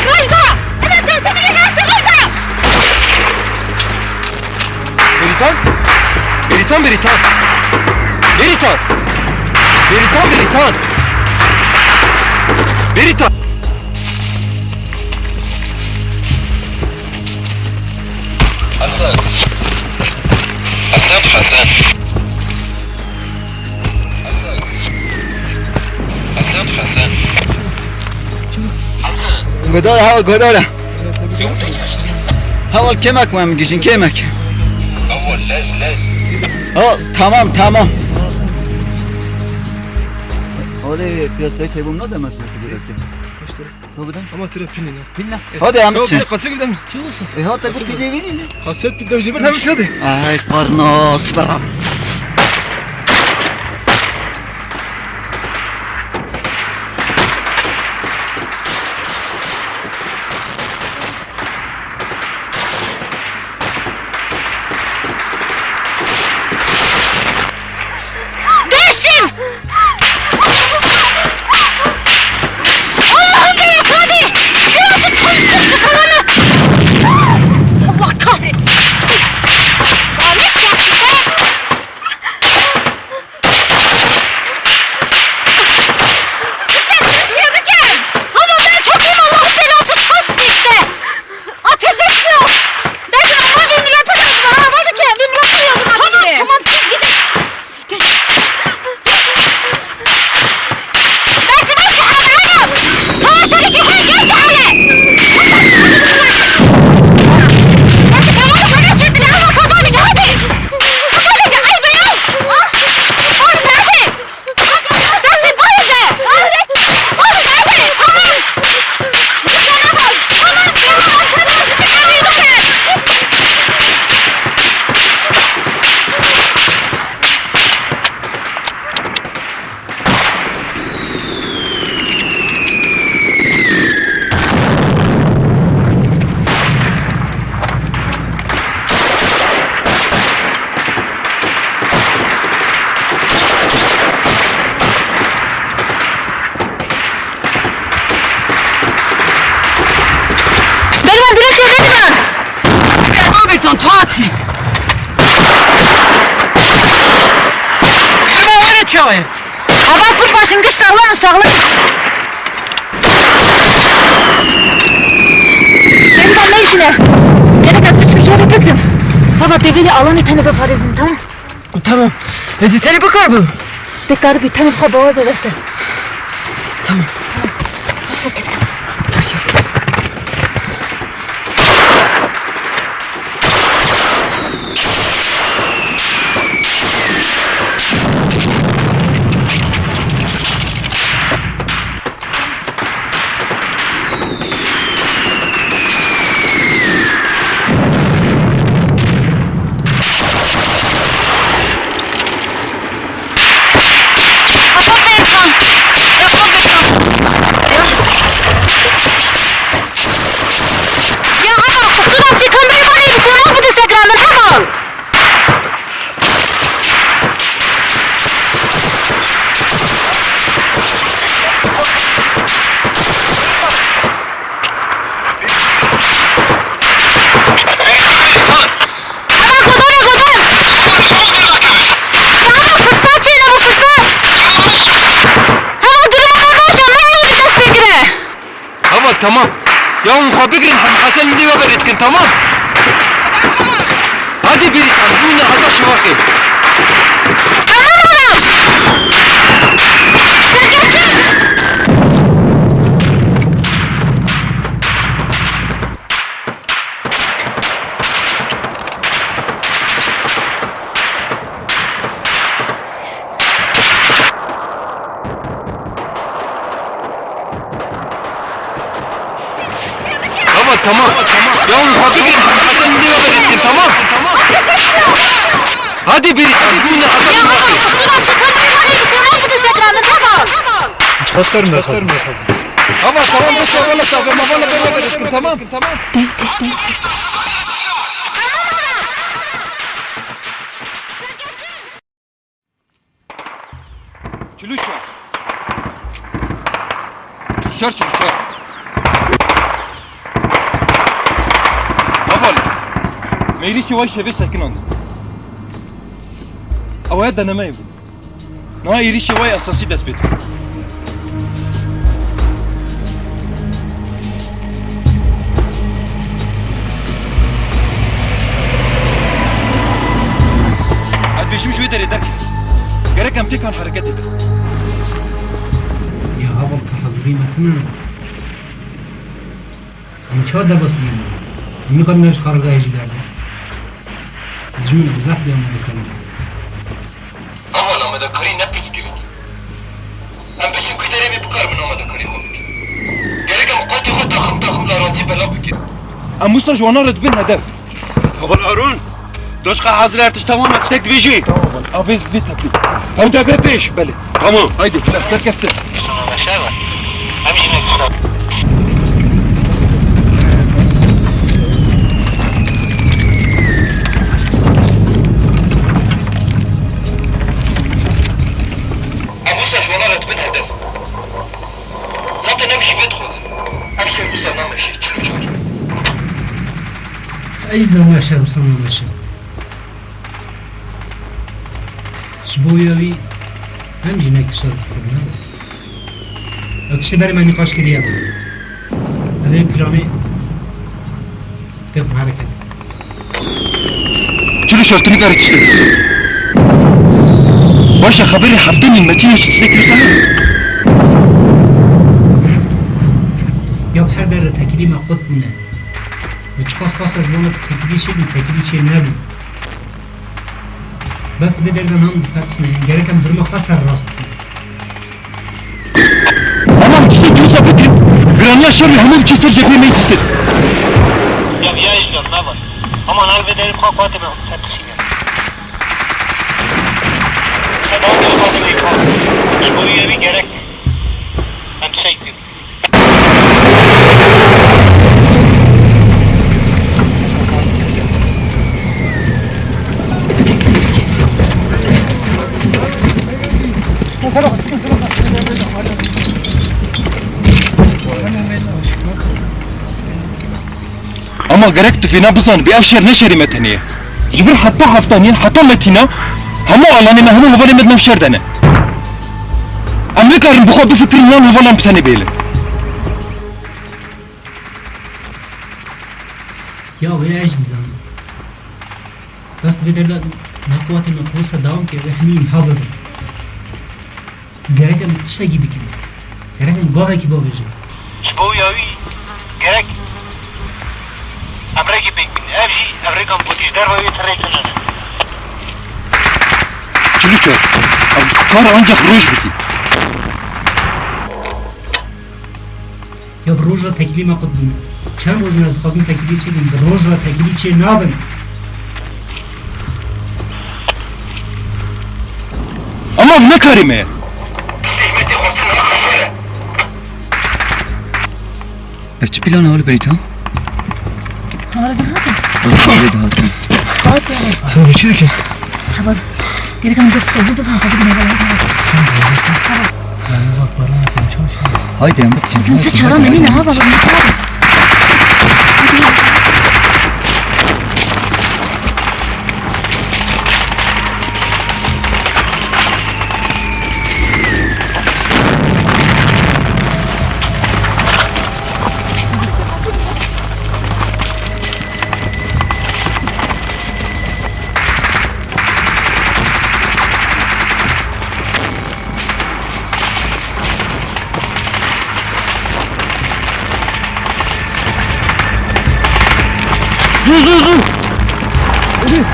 Bêrîtan? Bêrîtan, Bêrîtan. Bêrîtan. Bêrîtan, Bêrîtan. Bêrîtan. Hasan. Hasan, Hasan. Hasan. Hasan, Hasan. Hasan. Guhdar, ha, guhdar. Heval kêmek me em gijin, kêmek. Heval lez, lez. Ha, tamam, tamam. Hadi piyasaya kaybım ne demez mi ki gerek? Kaç lira? Tabii de. Ama tira pil ne? Pil ne? E, hadi Ahmet yok, sen. Bir kaset gidelim. Kim olsun? E, hadi bu pili verin. Kaset bir de bir hem şöyle. Ay, parnas, bırak. Dêşim! Allah'ım be, hadi! Birazcık konuştuk kalanı! Allah kahretsin! Lanet gelsin be! Ama ben çok iyiyim, Allah'ın belası, kastı işte. Ateş etmiyor. Ben sana bin lira takacağım. Ha, var mı ki? Bin lira koyuyorum. Tamam, tamam, siz gidin. Ben sana bir şey anlatamam. Tamam, tabii ki sen gel, gel. Hadi, tamam, hadi, hadi. Hadi, ay, beyaz. Ah, ah, nerede? Berivan direkt çevre berivan. Berivan beton, tatil. Berivan öyle çağır. Heval pir başin, giş sağlam, sağlam. Berivan ne işine? Gerek etmiş bir şey bitirdim. Heval develi alanı tane bir parezin, tamam? Tamam. Ezi tenê bikarbim. Te karibî tenê xwe bawer be dest. Tamam. Kapat be Erkan. Erkan be Erkan. Ya. Ya ama, dur artık, kamerayı bana bir şey oldu, Instagram'dan, tamam. Heval xwedanê xwedan! Ya heval firsat çêne, bu firsat! Heval duruma me baş e, me ê bi dest pê kire! Heval, tamam. Ya hûn xwe bigirin, Hemî Hesen li wê berê dikin, tamam? Hadi biri, hûn ne hata şivaxê. Tamam oğlum! Serkeftin! Tamam, tamam. Ya hûn xwe bigirin, Hemî Hesen li wê berê dikin, tamam? Hadi biri, hadi biri, hadi biri. Tamam, tamam, tamam. Tamam, tamam, tamam. Tamam. Çilû çar. Şer çilû çar. Heval. Me êrîşî wê şevê sekinand. Ew ê denemeyê bû. Niha êrîşî wê esasî dest pê dike. Ez bêjim ji wê derê derkeve. Gerek em têkan hereketê bikin. Ya heval, tu hazirî me tune. Em çawa derbas bînin? Em nikarine ji qarargehê jî derdin. Dijmin bi zehf dê amade kirin. Heval, amadekarî ne pîs kevît. Em biçin ku derê wê bikaribin amade karê xwe bikin. Gerek em qotê xwe taxim taxim li araziyê belav bikin. Em wisa ji wana re dibin hedef. Heval Harun, doşka hazir her tişt tamam e, tiştek dibêjî. Tamam, abi. Abi, vê tepî. Ew de be pêş. Belê. Tamam. Haydi, serkeftin. Tamam, aşağı var. Hem yine kısa. Em wisa ji wana re dibin hedef. Zaten ev jî vê dixwazin. Ev şer wisa nameşe, çil û çar. Ey zan meşe, wisa nameşe. Ji bo ya wî em jî ne kişa dikirin, ne? Ew tiştê berê me nîqaş kiriye. Ez ê planê Tê xwe hereket. Çilo şer, tu nikare tiştek bî. Baş e, xeberê heftê nîmetînê ji tiştek wisa heye? Ya bi her der re tekilî me qut bûne. Û çiqas qasa ji wan re tekilî çêbû, tekilî çê nebû. Bes bi vê derve nan diqetişne, gerek em duruma xwe ser rast bikin. Ama tiştekî wisa bikin, giraniya şerê hemû biçe ser cephê me yê dîtir. Ya viya îcar nava. Ama nav vê derê xwe kuatê me ser kişîne. Sedawê kuatê me xwe. Ji bo wî gerek em tiştek bikin. Ama gerek tu fêna bizanibî, ev şer ne şerê me tenê ye. Ji vir heta heftaniyên, heta Metîna, hemû alanê me, hemû hevalên me di nav şer de ne. Em nikarin bi xwe bifikirin yan hevalan bi tenê bêlin. Ya wê ez dizanim. Bes vê derda ne quwetê me kursa dawam ke wê hemî imha bibin. Gerek em tiştekî bikin. Gerek em gavekî bavêjin. Ji bo ya wî gerek em rêkê pêk bînin. Ev jî ev rêkan gotî ji derve wê ti rêk tune ne. Çilî çar. Ev kar ancak roj bikî. Ya bi roj re tekilî me qut bûne. Çend roj me ez dixwazim tekilî çê bûn. Bi roj re tekilî çê nabin. Ama ev ne karê me ye? Ev çi plan e, Halî Bey, tam? Hava dihatin. Hava dihatin. Hava dihatin. Sen geçiyor ki. Hava. Gerek ama dest koydu da hava dihatin. Hava. Haydi, em biçin. Biçin, haydi, çaran haydi, emin haydi. Ha, baba, ne çaran? Zû, zû, zû. Hadi.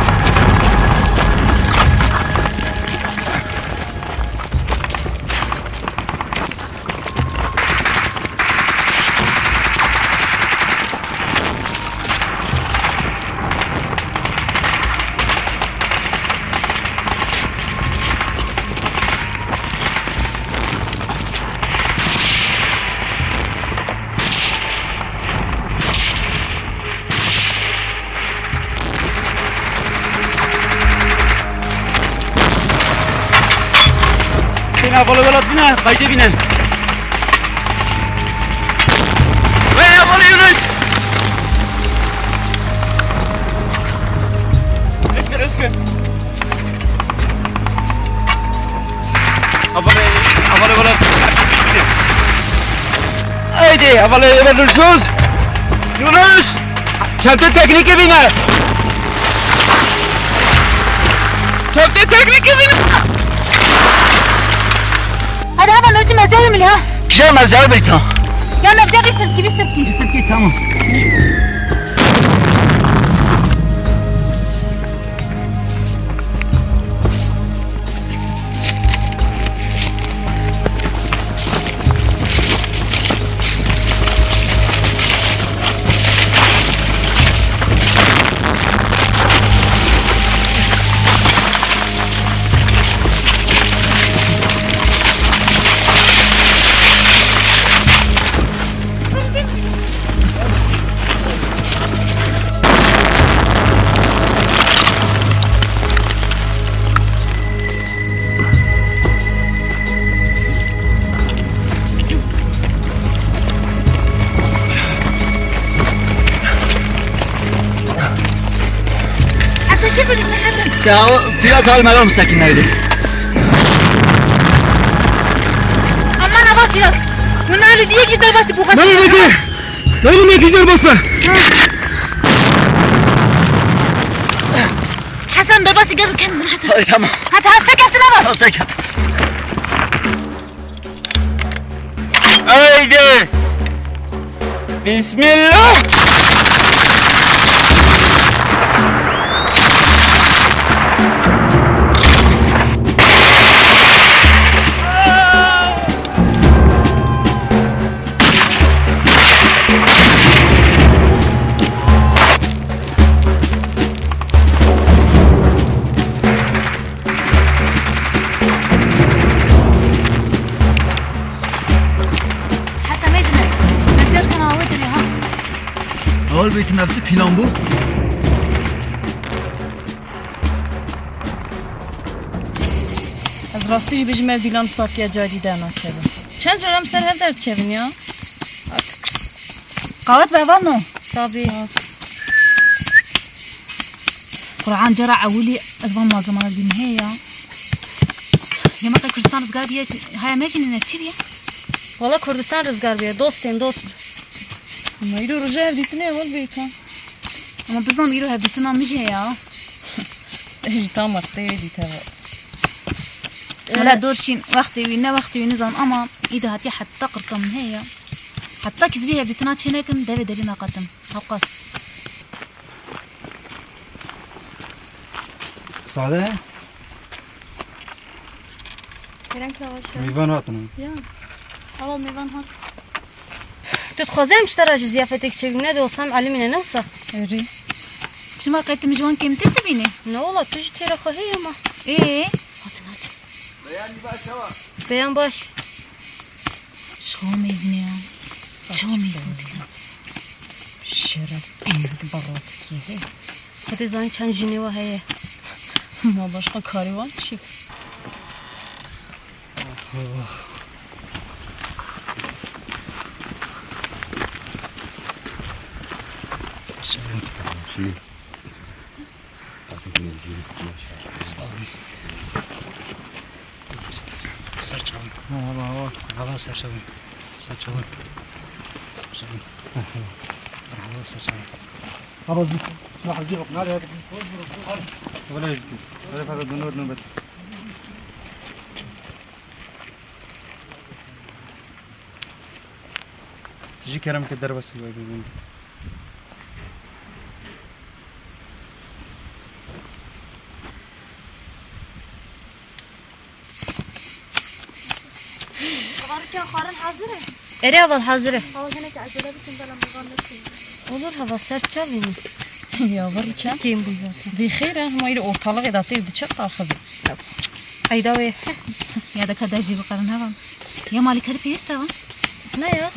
Bine, balı balat bine, kaydı bine. Ve ya balı Yunus. Özgür, Özgür. Abone, abone olun. Haydi, abone olun. Yunus! Çevte teknîkê bîne! Çevte teknîkê bîne! Hadi hemen ölçü mezarı mı ya? Güzel mezarı bir tam. Ya mezarı bir sırf gibi sırf gibi. Sırf gibi, tamam. Ya, o Fiyat al, Meral Müstakim nerede? Aman, Abbas ya. Bunlar diye ki derbası bu kadar. Nerede ki? Nerede mi ki derbası? Hasan, derbası gel kendine, Hasan. Ay, tamam. Hadi, hadi, sen gelsene bak. Tamam, sen gel. Haydi. Bismillah. Heta me dine. Mesaj kana awe dine ha. Awal beytin hepsi plan bu. Ez rastî jî bijim ev dîlan sakiya carî dernakevin. Çend car em ser hev derdikevin ya? Qawet be, vano. Tabii. Qur'an cara ewilî ez van malzemana dîn heye ya. Yema qe Kurdistan rizgar diye haya me jî nîne çi diye? Wala Kurdistan rizgar biye, dostên dost. Ama îro roja hevdîtinê ewil bêkan. Ama bizan îro hevdîtina min jî heye ya. Ji tam wextê wê dîte ve. Wala dor şîn, wextê wî, ne wextê wî nizan ama î de hatiye heta qirka min heye ya. Heta ki zivî hevdîtina çê nekim, devê derî naqetim. Hewqas. Sade? Kerem Savaş. Mêvan hatin. Ya. Heval mêvan hat. Tu dixwazî em ji te re jî ziyafetek çêbî, ne de olsam elimîne ne wisa? Erê. Çima qey tu min ji wan kêmtir dibînî? Ne wala, tu jî têra xwe heye ma. Ê? Hatin, hatin. Beyan baş, heval. Beyan baş. Çawa meyvîne ya? Çawa meyvîne ya? Şeref, eynî bi rastî heye. Xwedê zanî çend jinê wa heye. Ma başqa karê wan çi? Ser çavan. Merhaba, merhaba. Merhaba, ser çavan. Ser çavan. Merhaba. Merhaba, ser çavan. Hava zî. Şuna hazî yok. Nerede? Öyle zî. Öyle fazla dönüyor nöbet. Tijî kerem ke derbasî wê bibin. Xwarin hazir e? Erê, heval hazir e. Heval, hinek acele bikin, bela mêvan neçin. Olur, heval, ser çavî min. Ya, vur çav. Kêm bû zaten. Vî xêr e, hema îro ortalığı da têr diçe taxizî. Eyda wê. Ya da ka dejî bikarin heval. Ya malîkarî pêwîst e van? Ne ya?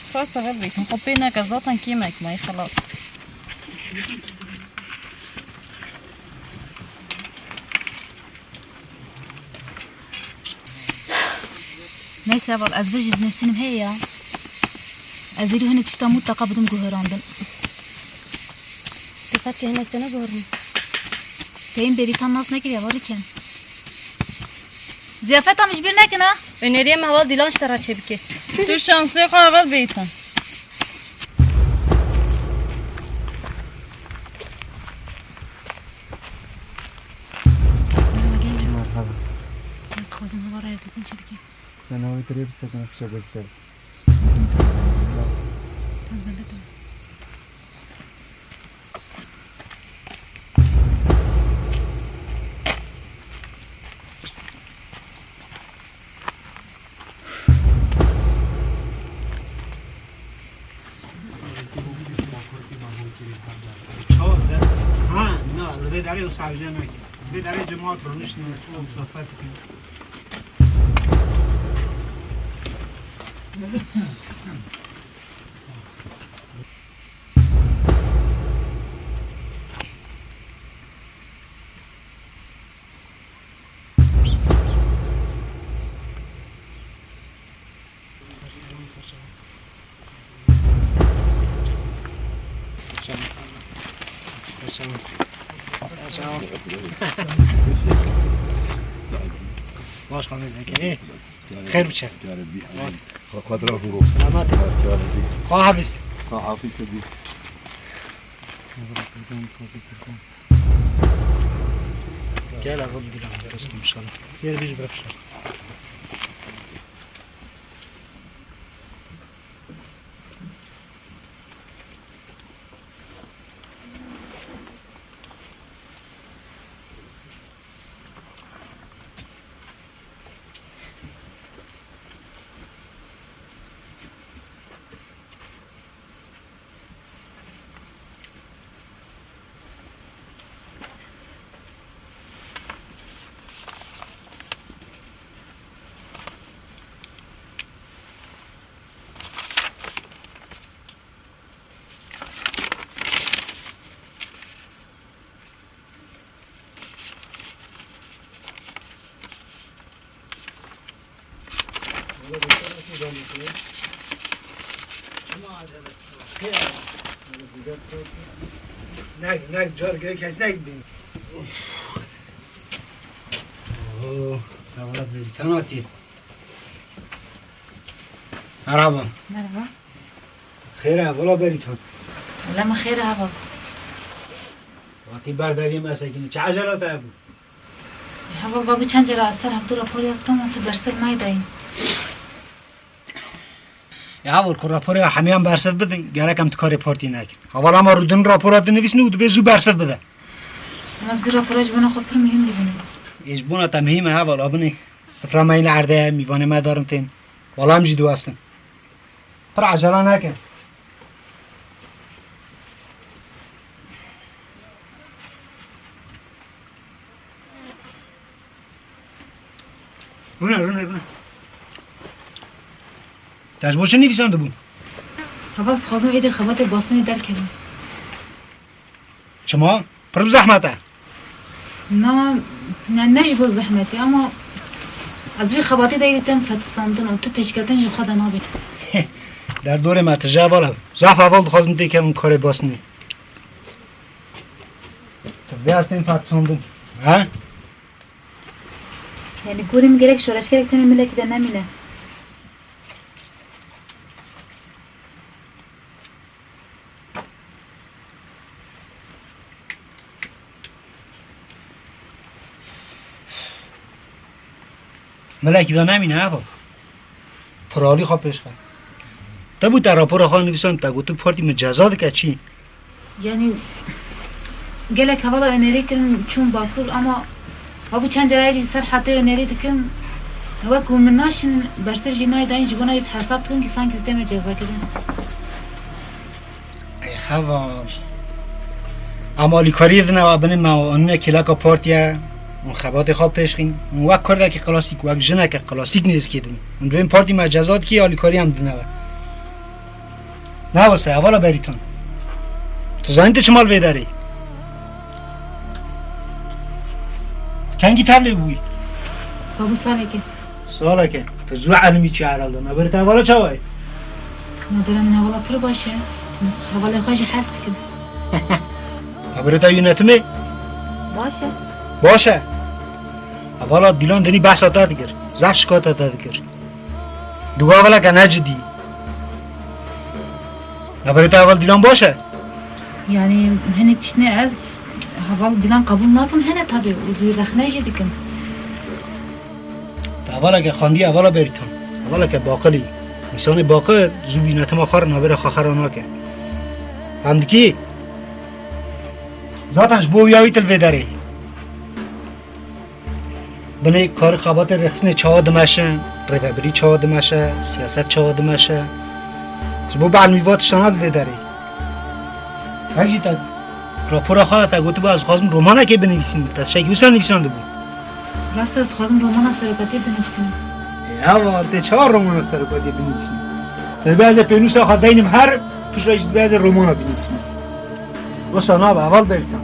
Xwesta hev bêkim. Xwe pê neke, zaten kêmek me, xelas. Neyse heval, ez vê jî dinêsînim heye ya. Ez êrî hinek tişta mutlaka bidim guherandin. Dîqet ke hinek te neguherî. Peyên bêrîtan nas nekiriye, heval Rîken. Ziyafeta min ji bîr nekin ha. Öneriye me heval dîlan ji te re çêbike. Tu şansê xwe heval bêyîtin. Merhaba. Ez dixwazim heval rêvekê çêbike. Sen heval te rê bisekine, fişek wekî ser. Ez bende te. Ha, na, li vê derê wisa hewce nake. Li vê derê cemaat rûniştine, û sohbet dikin. Çawa. Baş xanê vekê. Xêr biçe. Xwe, xwe direvin go. Selamet. Xwe hafiz. Xwe hafiz sedî. Gel abi, bir dakika, dostum, inşallah. Yer bir bırak. Nek, nek, car gök kes nek bin. Oo, tavlat bir tanati. Merhaba. Merhaba. Xêr e, hevala Berîtan. Wele min xêr e, heval. Hatî berderiyê me sekinî. Çi ecela te hebû? Heval, babî çend cara ez ser hevdû rapor ya kirin, tu bersiv naydayî. Ya heval, ku raporê hemiyan bersiv bidin, gerek em tu karê partî nekin. Heval, ema rûdin rapora dinivîsin û dibê zû bersiv bide. Em ez vî rapora ji bona xwe pir muhîm dibînim. Ê ji bona te muhîm e heval, abinê. Sifra me yine erdê ye, mîvanê me darin tên. Wala em jî diwestin. Pir ecela neke. Rûne, rûne, rûne. Te ji bo çi nivîsandibû? Heval, dixwazim êdî xebatê bastinê derkevim. Çima? Pir bi zehmet e. Na, ne, ne ji bo zehmetê, ama ez vî xebatê de yê tên fetisandin û tu pêşketin ji xwe de nabî. Derdorê me tije heval e. Zaf heval dixwazin têkevin karê bastinê. Tu vê ez tên fetisandin. He? Yani gorê min gerek şoreşgerek tenê milekî de nemîne. Milekî de nemîne, heval. Piralî xwe pêş xe. Te bû te rapora xwe nivîsan, te got tu partî min ceza dike çi? Yani gelek hevala önerî kirin çûn Bakur ama ha bû çend carayê jî ser hetê önerî dikin. Wek ku min naşin bersiv jî nayê dayîn ji bona yê hesab dikin ki sanki dê me ceza kirin. Ey heval. Em alîkariyê dine we binê me û anîne kêleka partiye û xebatê xwe pêş xin. Û wek kurdekî klasîk, wek jineke klasîk nêzikê dibin. Hûn dibên partî me ceza dikî, alîkarî em dine we. Ne wisa, hevala Berîtan. Tu zanî tu çima li vê derê? Kengî tevlê bûyî? Babû salekê. Saleke. Tu zû elimî çi herhalde. Navberê te hevala çawa ye? Navbera min hevala pir baş e. Ez hevalê xwe jî hez dikim. Navberê te yönetimê? Baş e. Baş e. Hevala Dîlan dinî behsa te dikir. Zaf şikayeta te dikir. Di gaveleke ne cidî. Navberê te heval Dîlan baş e? Yani hinek tiştine ez heval Dîlan qebûl nakim, hene tabi, û zû rexne jî dikim. Te hevaleke xandiye, hevala Berîtan. Hevaleke baqilî. Însanê baqil zû bînetima xwe re navbera xwe xera nake. Fem dikî? Zaten ji bo wîya wî tu li vê derê. Binê karî xebatê rêxistinê çawa dimeşe, rêvebirî çawa dimeşe, siyaset çawa dimeşe. Ji bo be'lmî va tiştana di vê derê. Her jî te rapora xwe te gotibû ez dixwazim romanekê binivîsim. Te tiştekî wisa nivîsandibû? Rast e, ez dixwazim romana serokatiyê binivîsim. Ê, heval, tê çawa romana serokatiyê binivîsim? Te dibê ez ê pênûsa xwe deynim her piştre jî dibê ez ê romana binivîsim. Wisa nabe, heval Berîtan.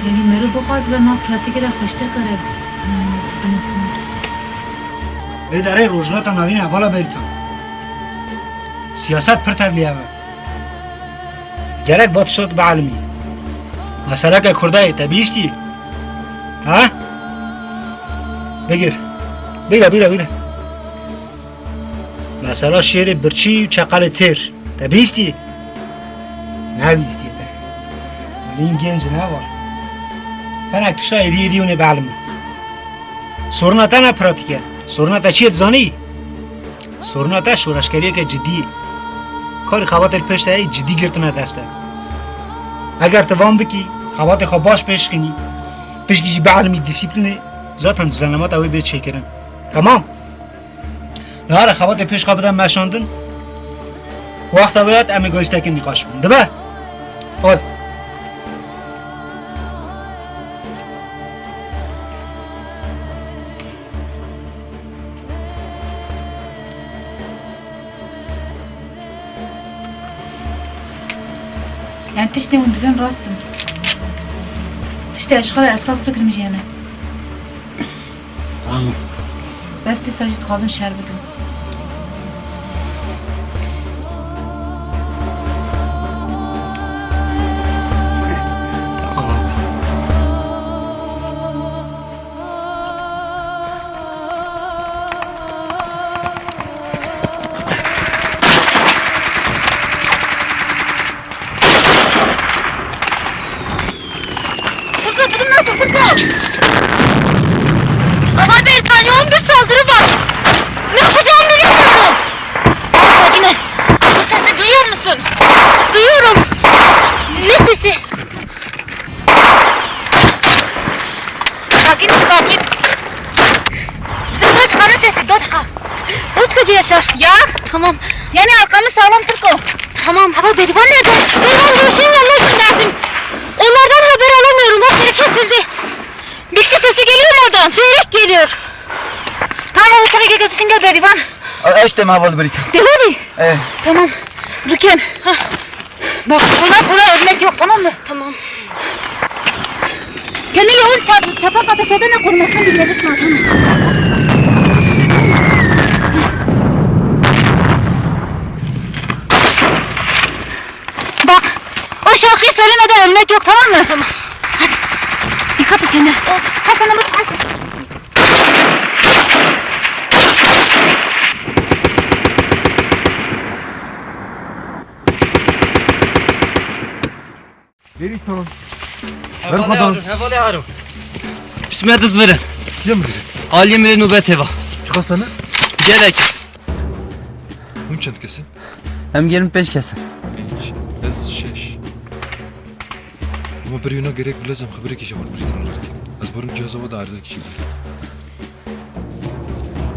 Yanî meriv bixwaze be nav pratîkê de xweştir kare, hmm, binivîsîne. Vê derê rojhilata navîn e, hevala Berîtan. Siyaset pir tevlî hev e. Gerek va tişta tu bielimî. Meseleke Kurdayê te bihîstî? Ha? Bigir. Bîre, bîre, bîre. Mesela şêrê birçî û çeqelê têr. Te bihîstî? Nebihîstî te. Hûn gênc ne var. Fena kişa êdî êdî hûnê bielime. Soruna te ne pratîk e. Soruna te çi ye dizanî? Soruna te şoreşgeriyeke cidî ye. Karê xebatê li pêş te heye cidî girtine dest e. Eger tu van bikî, xebatê xwe baş pêş xinî, pişkî jî bielmî dîsîplînê, zaten dizanemata wê bê çêkirin. Temam. Nare xebatê pêş xwe bide meşandin. Wexta wê hat em ê gorîstekê nîqaş bikin. Dibe? Hol. Yani tiştê hûn dibin rast in. Tiştê ez ji xwe re esas bigirim jî hene. Tamam. Bes dîsa jî dixwazim şer bikim. Tamam. Fırlattım nasıl fırlattım? Baba bir tane on bir saldırı var. Ne yapacağımı bilmiyorum. Sakin ol. Sesi duyuyor musun? Duyuyorum. Ne sesi? Sakin ol, sakin. Dur, dur, çıkarın sesi, dur, çıkar. Utku diye sor. Ya, tamam. Yani arkamı sağlam tut o. Tamam. Ama Berivan nerede? Berivan göğsünün yanına gönderdim. Onlardan haber alamıyorum. Her yeri kesildi. Bitki sesi geliyor mu oradan? Seyrek geliyor. Tamam, o sırada gel, gel, gel, Berivan. Eşte ma bol birika. Değil mi? Eh. Tamam. Rüken. Hah. Bak, ona buna ölmek yok, tamam mı? Tamam. Kendi yolun çarpıp çapak ateş edene korumasını bilmelisin, tamam. Bak, o şarkıyı söylemeden ölmek yok, tamam mı? Tamam. Hadi. Dikkat et kendine. Hasan'ımız aç. Beritan. Hevalê Harun, hevalê Harun. Pismê diz birin. Yê min birin. Aliyê min ê nobetê va. Çiqas ne? Gelek. Hûn çend kes in? Em gelin pênc kes in. Pênc. Ez şeş. Ama bir yuna gerek bilezem xeberekî ji wan birî. Ez barim cihaza wa da erdekî.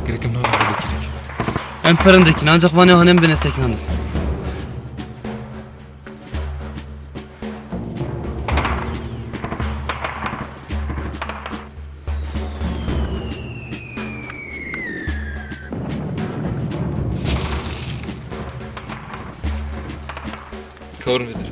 Gerek em nava xeberekî. Em pirin dikin, ancak vanê hanem bine seknandin. Kawrin vedir.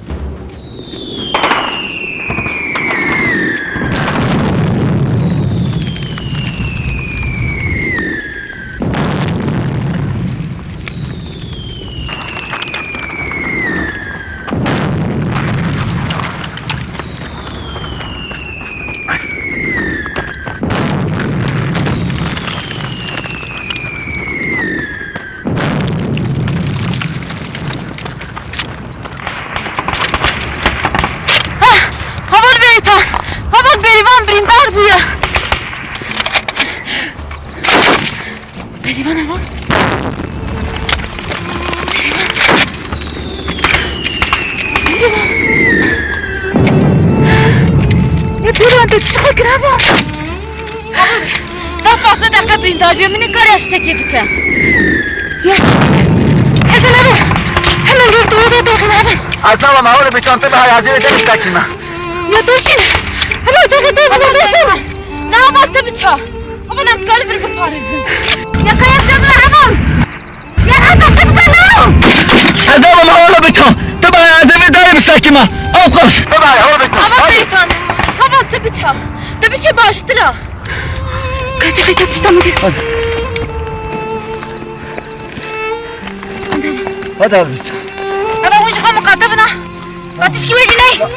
Hah! Heval Beritan! Heval Berivan birîndar bûye! Berivan heval! Berivan! Berivan! Ya Berivan, te çi xwe kir heval? Heval, dest paqse deqe birîndar bûye, min nikare ez tiştekê bike. Ya. Heval, heval. Hemen dur, dur, dur, dur, heval. Aslan, heval, bi çantê bi hayazî ve demiş takî me. Ya dur şimdi. Heval, dur, dur, dur, dur, dur. Ne heval te biça? Heval, ez karim vir biparêzim. Ya kaya canım heval. Ya heval, te biça ne? Ez heval, heval, biça. Te bi hayazî ve demiş takî me. Ew qas. Heval, heval, biça. Heval, Beritan. Heval, te biça. Te biça baştir a. Kaçak et yapıştı mı? Hadi. Hadi abi. Heval, hûn ji xwe miqate bina. Ba tişkî wê jî ney.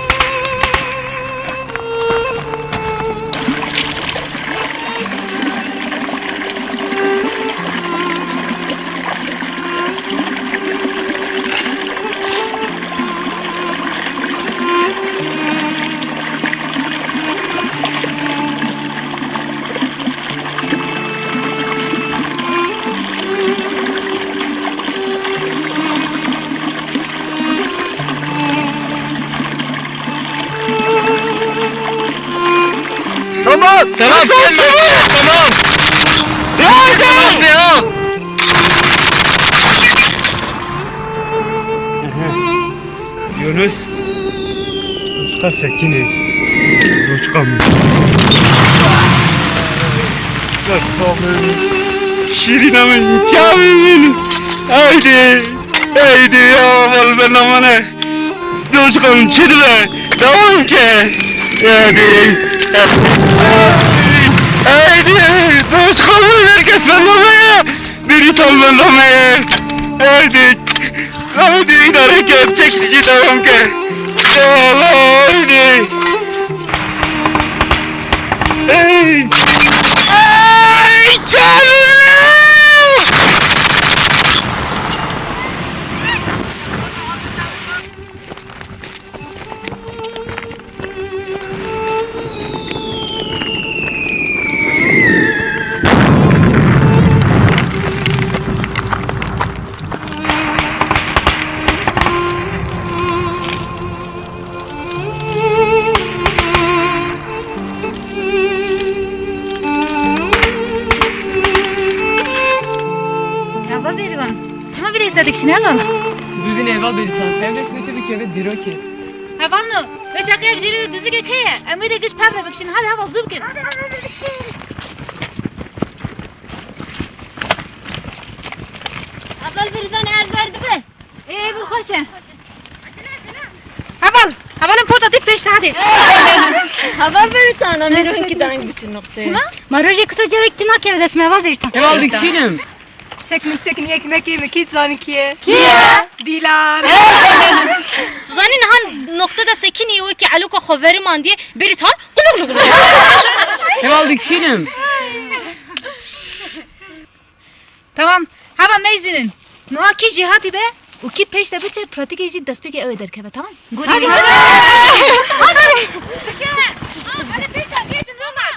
Tamam, gelme. Tamam. Tamam, tamam. Yunus. Doçka sekinî. Doçka min. Şîrîna min, çavê min. Haydi. Haydi ya, heval bername ne. Doçka min çi dibe? Dewam ke. Haydi. Haydi. Doçka min, herkes bername ye. Bêrîtan bername ye. Haydi. Haydi, îdare ke, çek jî dewam ke. Ya Allah, haydi. Ey! Ey, çavê min! Heval Bêrîvan, çima vîrê ser dikişîne heval? Bibîne heval Bêrîvan, ev resmê te bikeve dîrokê. Heval no, vê çaxê ev jêrê de dizikek heye, em wê de giş pevre bikişîn, hadi heval zû bikin. Heval Bêrîvan, ev ber dibe. Ê, bi xweş e. Heval, hevalên pota dît pêş hadi. Heval Bêrîvan, em ê rojekî deng biçin noqtê. Çima? Ma rojê kisa carek tê nakeve dest me, heval Bêrîvan. Heval dikişînim. Sek min sekin yek me kê me kî zanî kî ye? Kî ye? Dîlan. Zanî niha noqte de sekinî wekî eloka xwe verimandiye, Bêrîvan, quluk quluk quluk. Heval dikişînim. Tamam. Hava meyzînin. Niha kî jêhatî be û kî pêş de biçe, pratîkê jî destpêkê ew ê derkeve, tamam? Hadi. Hadi. Hadi. Hadi pêş de gidin, Roma.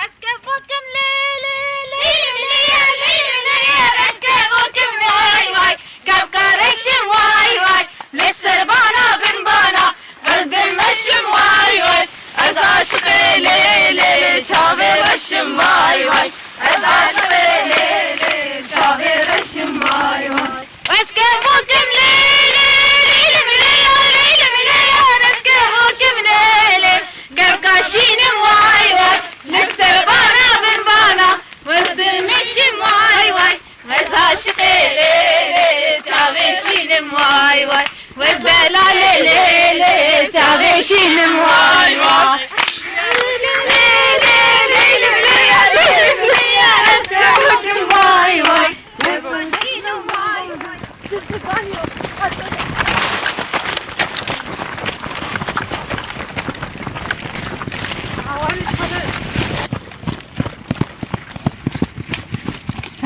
Ez kevokim lê, lê, lê, lê, lê, lê, lê, ez kevokim vay, vay. Kevka reşim vay, vay. Li ser bana bin bana. Ez bin meşim vay, vay. Ez aşiqê lê, lê, çavê reşim vay, vay. Ez aşiqê lê, lê, çavê reşim vay, vay. Ez kevokim lê, lê, lê, lê, lê, ya, lê, lê, lê, ya, ez kevokim lê, lê. Kevka şînim vay, vay. Li ser bana bin bana. Ez bin meşim vay, vay. Ez aşiqê lê, lê, çavê şînim vay, vay. Ez belalê lê, lê, çavê şînim vay, vay. Lê, lê, ya, lê, lê, ya, ez kevokim vay, vay.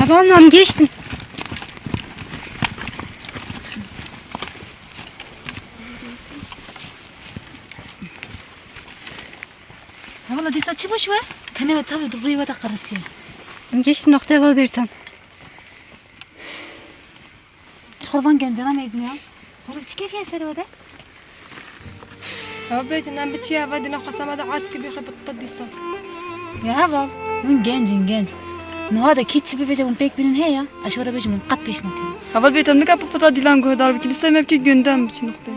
Tamam, geçtim. Hevala dîsa çi bû ji we? Tenê we tavê rûyê we de qerisiye. Em gihîştin noqteyê heval Bêrîvan. Ji xwe van gencana meyzîniya. Oğlum çi kêfî ye serê we de? Heval Bêrîvan, em biçî heval dîna xwesa me de aşkî bî xwe bi qid dîsa. Ya heval, hûn genc in, genc. Niha de kî çi bivêje hûn pêk bînin heye ya, ez ji we re bêjim hûn qet pêş nakevin. Heval Bêrîvan, nika pipita Dîlan guhdar bikî, bi ser me bikî gündem biçî noqtê.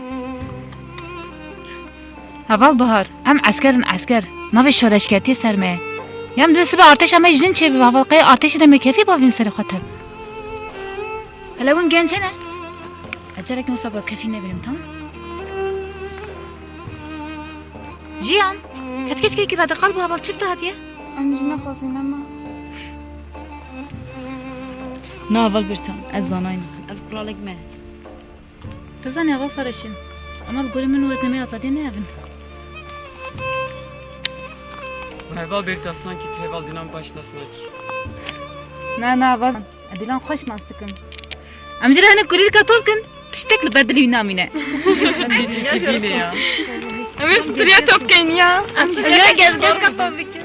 Heval Bihar, em esker in esker, navê şoreşgertiyê ser me ye. Ya em dibê sibe artêşa me jin çêbibe, heval qey artêşê de me kefî bavîn serê xwe tev. Hele hûn genc ne? Ez carekê wisa bi kefî nebînim, tamam? Jiyan, ketkeşkekî radikal bû, heval çi bi te hatiye? Em jî nexwazîne me. Na heval Bêrîvan, ez zanayî nakim. Ev kuralek me. Tu zanî heval Fareşîn, ema li gorî min û ez nemê azadiyê ne ev in. Heval Bêrîvan, sankî tu heval Dîlan baş nas nakî. Na, na, heval. Ez Dîlan xweş nas dikim. Em jî re hinek kulîlka top kin, tiştek li ber dilê wî namîne. Em jî bîne ya. Em ê stiriya top keyn ya. Em jî gerek gerek top bikin.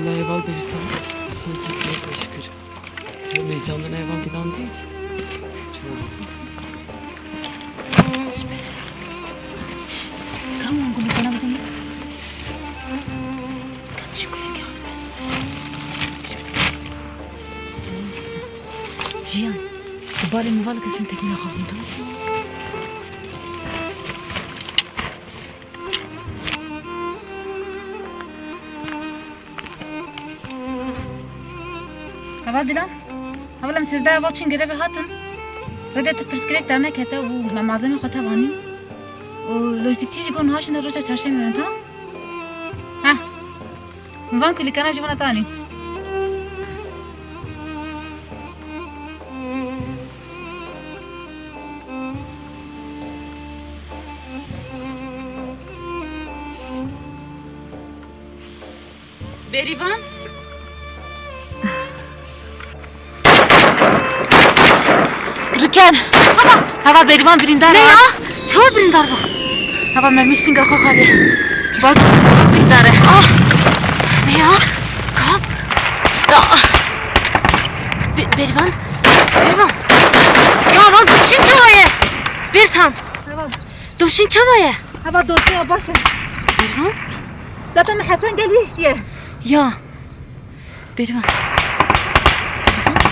Heval Beritan, sanki pek meşgul. Heyecandan heval giden değil. Tamam, bunu bana bakın. Jiyan, tu balê min va li kesên tekî naxafin, tamam? Heval Dilan, heval em sêzdeh heval çin grevê hatin. Rêdê tu pirsgirêk dernekete û me malzemê xwe tev anîn. Û lojîstîkçî jî got niha şûnde roja çarşemê ne, tamam? Heh. Min van ku lîkana jî bona te anîn. Bêrîvan? Riken! Hava! Hava Bêrîvan birîndar e. Ne ya? Çawa birîndar bû? Hava mermî singa xwe xwariye. Bak, birîndar e. Ah! Ne ya? Kap! Ya! Be- Bêrîvan? Bêrîvan? Ya lan, duşin çawa ye? Bêrîvan! Hava! Duşin çawa ye? Hava duşin ya baş e. Bêrîvan? Zaten min Hesen gel hiştiye. Ya. Bêrîvan. Bêrîvan.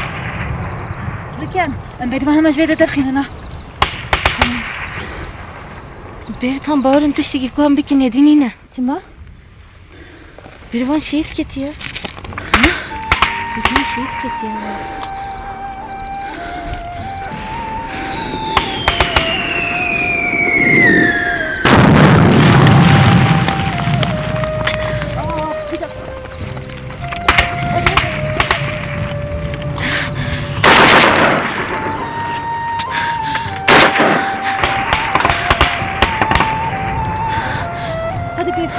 Riken, em Bêrîvan hemen ji vê de derxînin ha. Tamam. Bêrîvan, bawerim tiştekî ku em bikin êdî nîne. Çima? Bêrîvan şehîd ketiye. Hı? Bêrîvan şehîd ketiye. Hadi bir.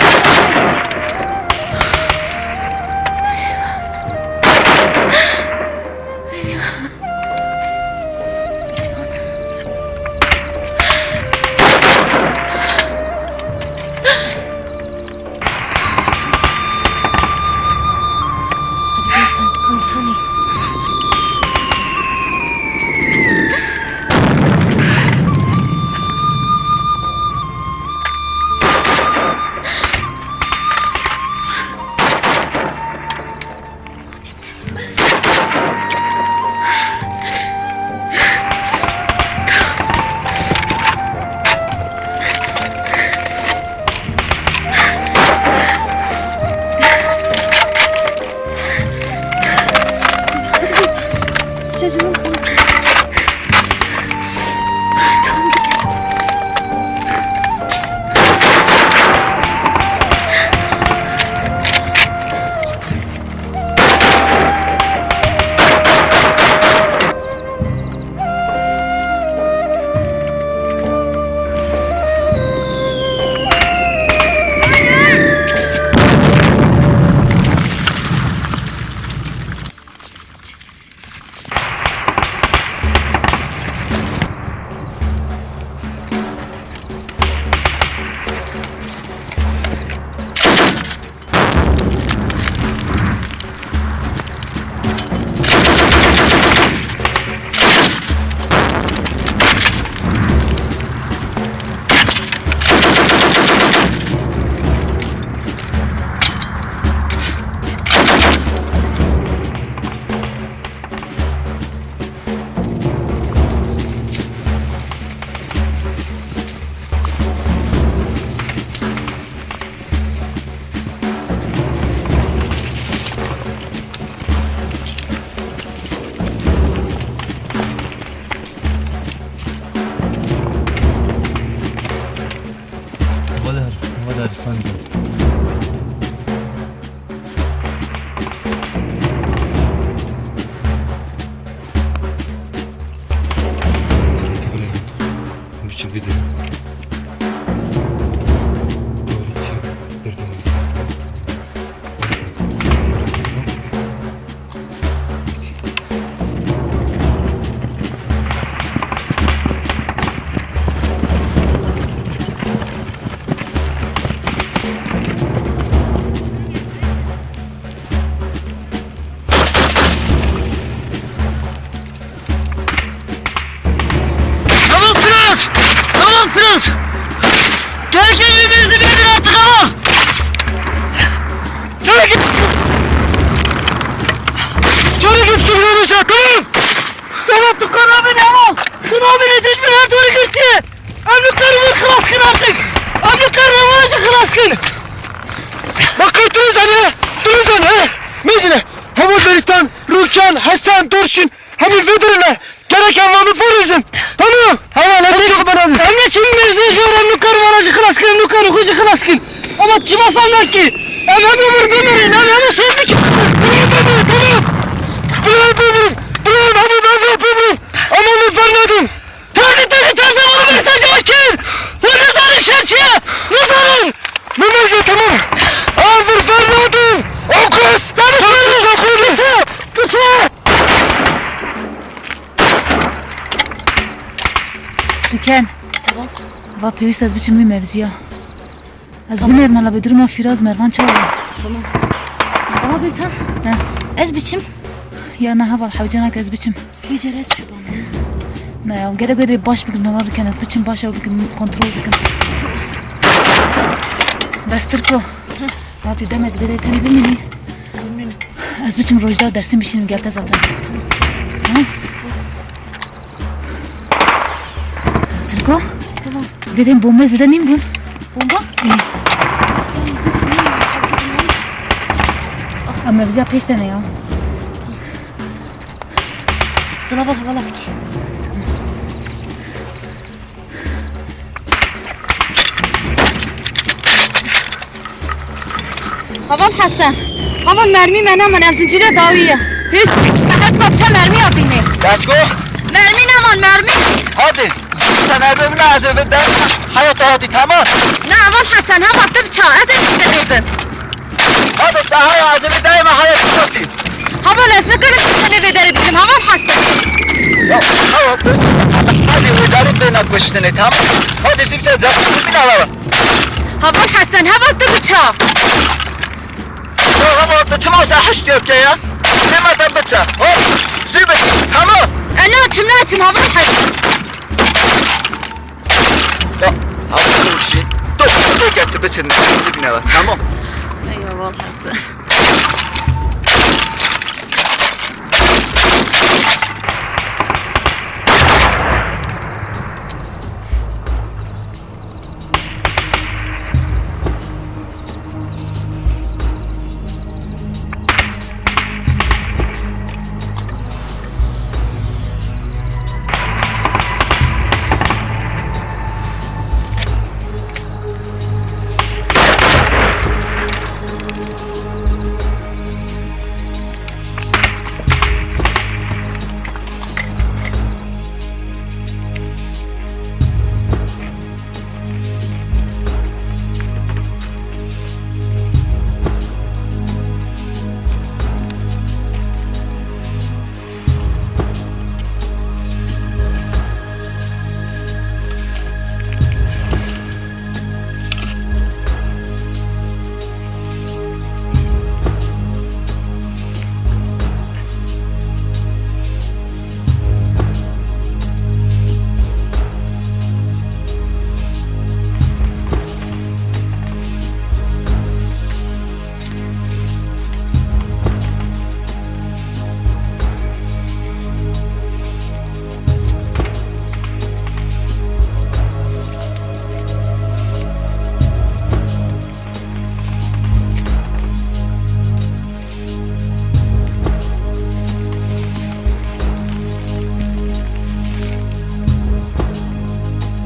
Kine. Bak, Truzan ya. Truzan, he. Mecine. Hava Beristan, Rûkan, Hesen, Dorşin. Hemî vê derê ne. Gerek em van biparêzin. Tamam. Heval, em çi xeber em? Em ne çi mecbur zor, em nûkar vana jî xilas kin, em nûkar xwe jî xilas kin. Ama çima fam nakî? Em hemî bir bimirin, em hemî şehîd bikin. Tamam, tamam, tamam. Bilal bimirin. Bilal, hemî ben zor bimirin. Ama min bernadin. Taze, taze, taze, onu mesajı bakın. Bunu zarın şerçiye. Ne zarın? Mehmet, tamam. Al bir bernadin. O kız. Tamam, tamam. Kısa, kısa. Tüken. Tamam. Va pêwîst ez biçim wî mevziya. Ez binêrim, hala bi duruma Fîraz Mervan çawa? Tamam. Ama bir tane. He. Ez biçim. Ya ne heval, hewce nake ez biçim. Vî cere ez çi bana? Ne ya, gerek wê baş bikim, nava bikin, biçim baş ew bikim, kontrol bikim. Bes Tirko. Hı. Hatî demek vê tenê bimînî. Bimînî. Ez biçim rojda dersîm bişînim, gel te zaten. Tamam. Tirko? Tamam. Vê derê bombe zêde nîn bûn. Bomba? Ê. Ama bize pêş tene ya. Sana bak, bana bak. Heval Hesen. Heval, mermî me neman, ev zincîre dawî ye. Pêş me heta biçe mermî ya bînê. Kaçko? Mermî neman, mermî. Hadi. Sen evde bile hazır ve derma hayat hayatı, tamam. Ne heval Hesen, heval, tu biça, ez ê biçe. Hadi daha hazır ve derma hayat hayatı. Heval, ez nikarim tu tenê vê derê bikim, heval Hesen. Ya, hayat, hadi wê derê bêne kuştinê, tamam. Hadi tu biça, canım, bir ala. Heval Hesen, heval, tu biça. Ya heval, tu çima se hişt yok ya? Çima te biça? Hop, zübet, tamam. E, ne açım, ne açım, heval Hesen. Ya, heval, bir şey. Dur, dur, gel, tu biçin, tu biçin, tamam. Ey heval Hesen.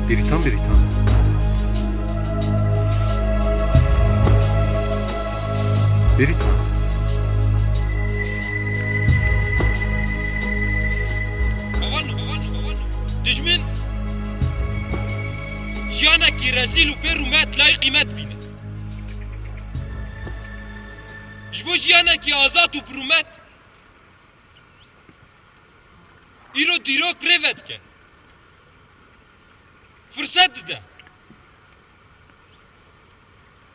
Bêrîtan, Bêrîtan. Bêrîtan. Heval, heval, heval. Dijmin jiyanekî rezîl û bê rûmet layîq qîmet bîne. Ji bo jiyanekî azad û bi rûmet, îro dîrok rê vedike. Firset dide.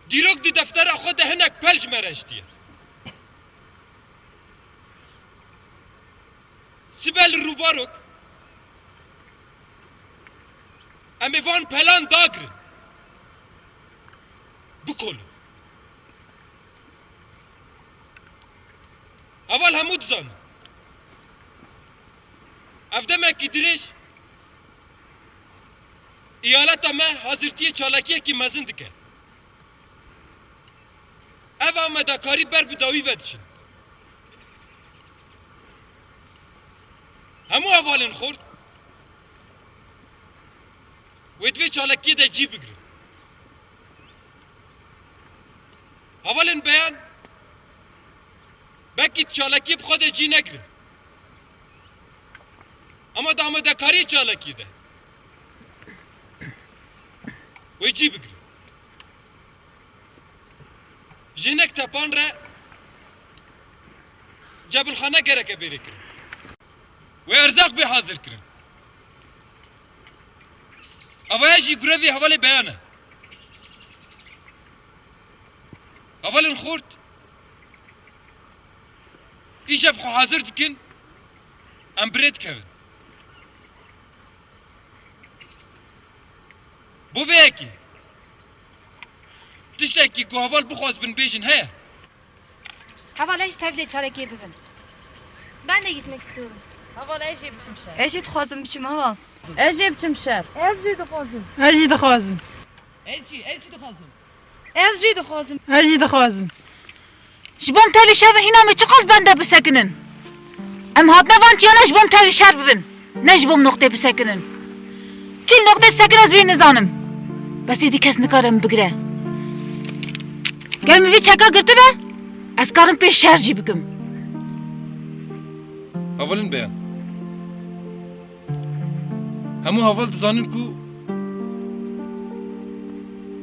Dîrok di deftera xwe de hinek pel ji me re hiştiye. Sibe li rûbarok, em ê van pelan dagirin. Bikolin. Heval hemû dizanin. Ev demekî dirêj, eyaleta me hazirtiyê çalakiyekî mezin dike. Amadekarî ber bi dawî ve diçin. Hemû hevalên xurt wê di vê çalakiyê de cî bigirin. Hevalên beyan belkî di çalakiyê bi xwe de cî negirin. Ama di amadekariyê çalakiyê de wê cî bigirin. Ji hinek tepan re cebilxane gereke bêrê kirin. Wê erzaq bê hazir kirin. Evaya jî grevê hevalê beyan e. Hevalên xurt îşev xwe hazir dikin, em bi rê dikevin. Bo vê yekê tiştekî ku heval bixwazibin bêjin heye? Heval, ez jî tevlê çalakiyê bibim. Ben de gitmek istiyorum. Heval, ez jê biçim şer. Ez jî dixwazim biçim, heval. Ez jê biçim şer. Ez jî dixwazim. Ez jî dixwazim. Ez jî, ez jî dixwazim. Ez jî dixwazim. Ez jî dixwazim. Ji bo em tevlî şer bin, hîna me çiqas bende bisekinin? Em hatine van çiyana ji bo em tevlî şer bibin, ne ji bo em noqtê bisekinin. Kî li noqtê disekine, ez wê nizanim. Bes êdî kes nikare min bigire. Ger min vî çeka girtibe, ez karim pê şer jî bikim. Hevalên beyan. Hemû heval dizanin ku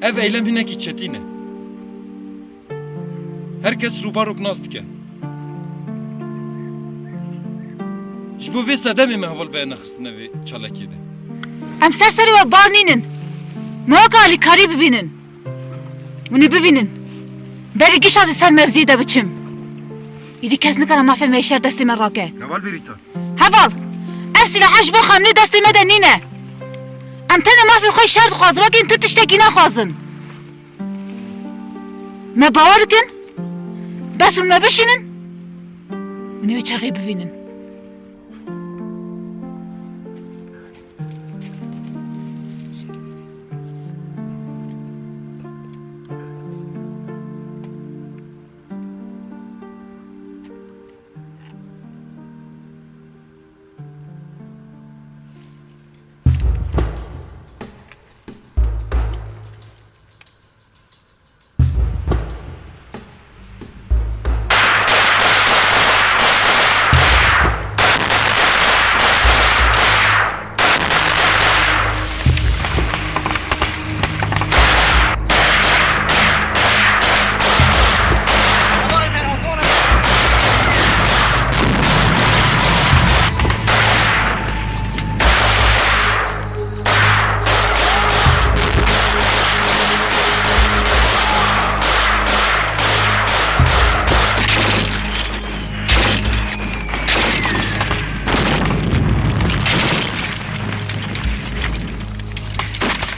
ev eylem hinekî çetîn e. Her kes rûbarok nas dike. Ji bo vê sedemê me heval beye nexistine vê çalakiyê de. Em ser serê we bar nînin. Me weke alîkarî bibînin. Hûn ê bibînin. Berî gişa di ser mevziyê de biçim. Îdî kes nikare mafê me şer destê me rake. Heval Bêrîta. Heval, ev sîlaha ji bo xemlê destê me de nîne. Em tenê mafê xwe şer dixwazin, wekî tu tiştekî naxwazin. Me bawer bikin, bes hûn me bişînin, hûn ê wê çaxê bivînin.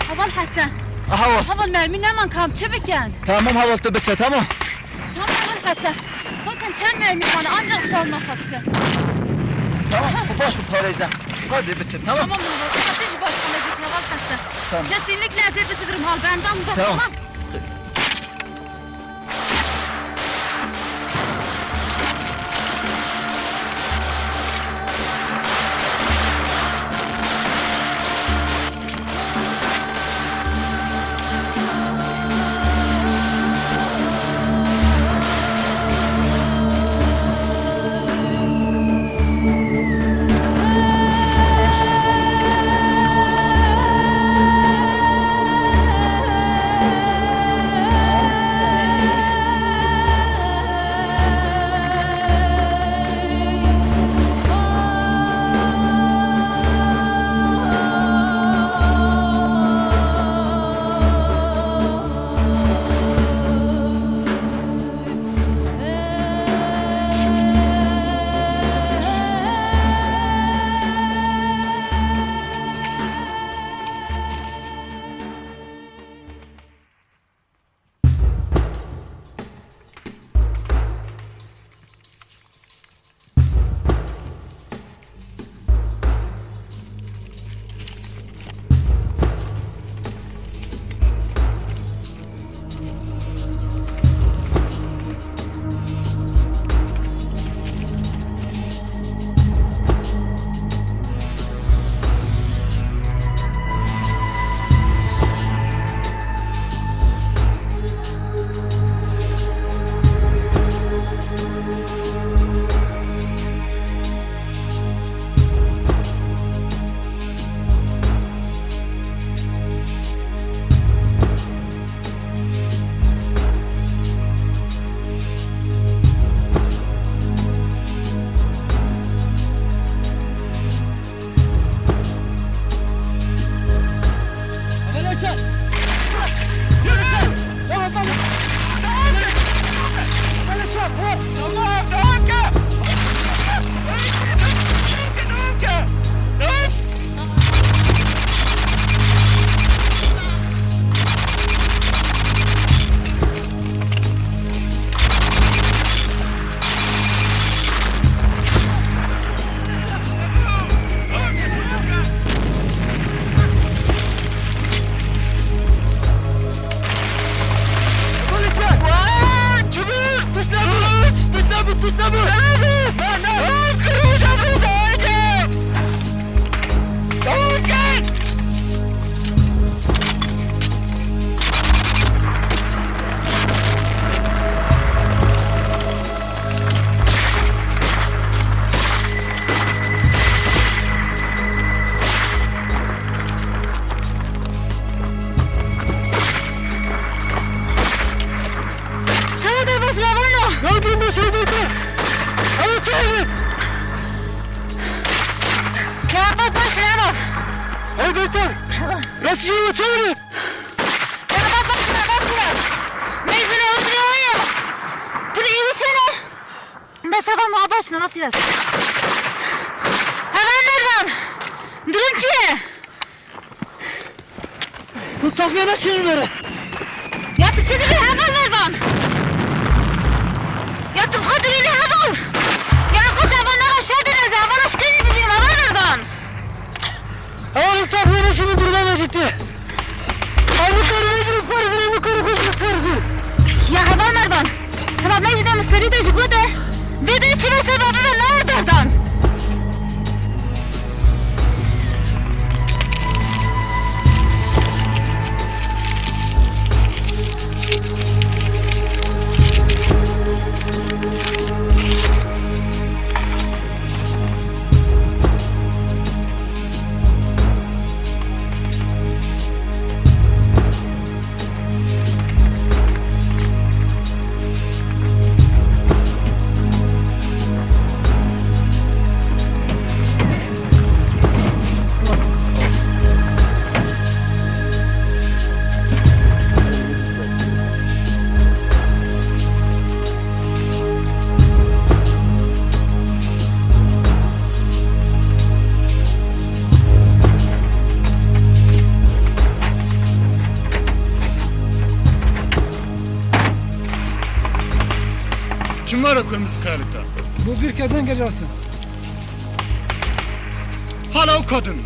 Heval Hesen. Aha, o. Heval, mermî neman, kam çi bikin? Tamam, heval, tu biçe, tamam. Tamam, Heval Hesen. Zaten çend mermî mane, ancak salma xwe bikin. Tamam, bu baş bu parayı. Hadi biçe, tamam. Tamam, Heval. Hadi ji baş xwe bikin, Heval Hesen. Tamam. Kesinlikle ez ê bisivirim, hal bendam be, tamam. Tamam. Çevir! Bak, bak, bak, bak, bak. Meyveli oturuyor ya. Dur, iyi bir şey ne? Ben sabah muhabbet şuna, bak biraz. Hemen ver lan. Durum ki. Bu takviye ne çevir? Ya tu çevir, hemen ver lan. Ya tu hadi yürü, hemen. Ya kız, hemen aşağı döneceğim. Hemen aşağı döneceğim. Hemen ver lan. Heval, însaf yê şûnî dûr bebe ciddi. Ew nikare vejin û xwe rivîne, nikare xwe ji xwe rivîne. Ya heval Mervan, heval me ji de misterî de ji go de. Vê de çi ve sebebî ve nayê berdan. Kim var o kırmızı kayalıkta? Bu bir kadın geliyorsun. Hala o kadın.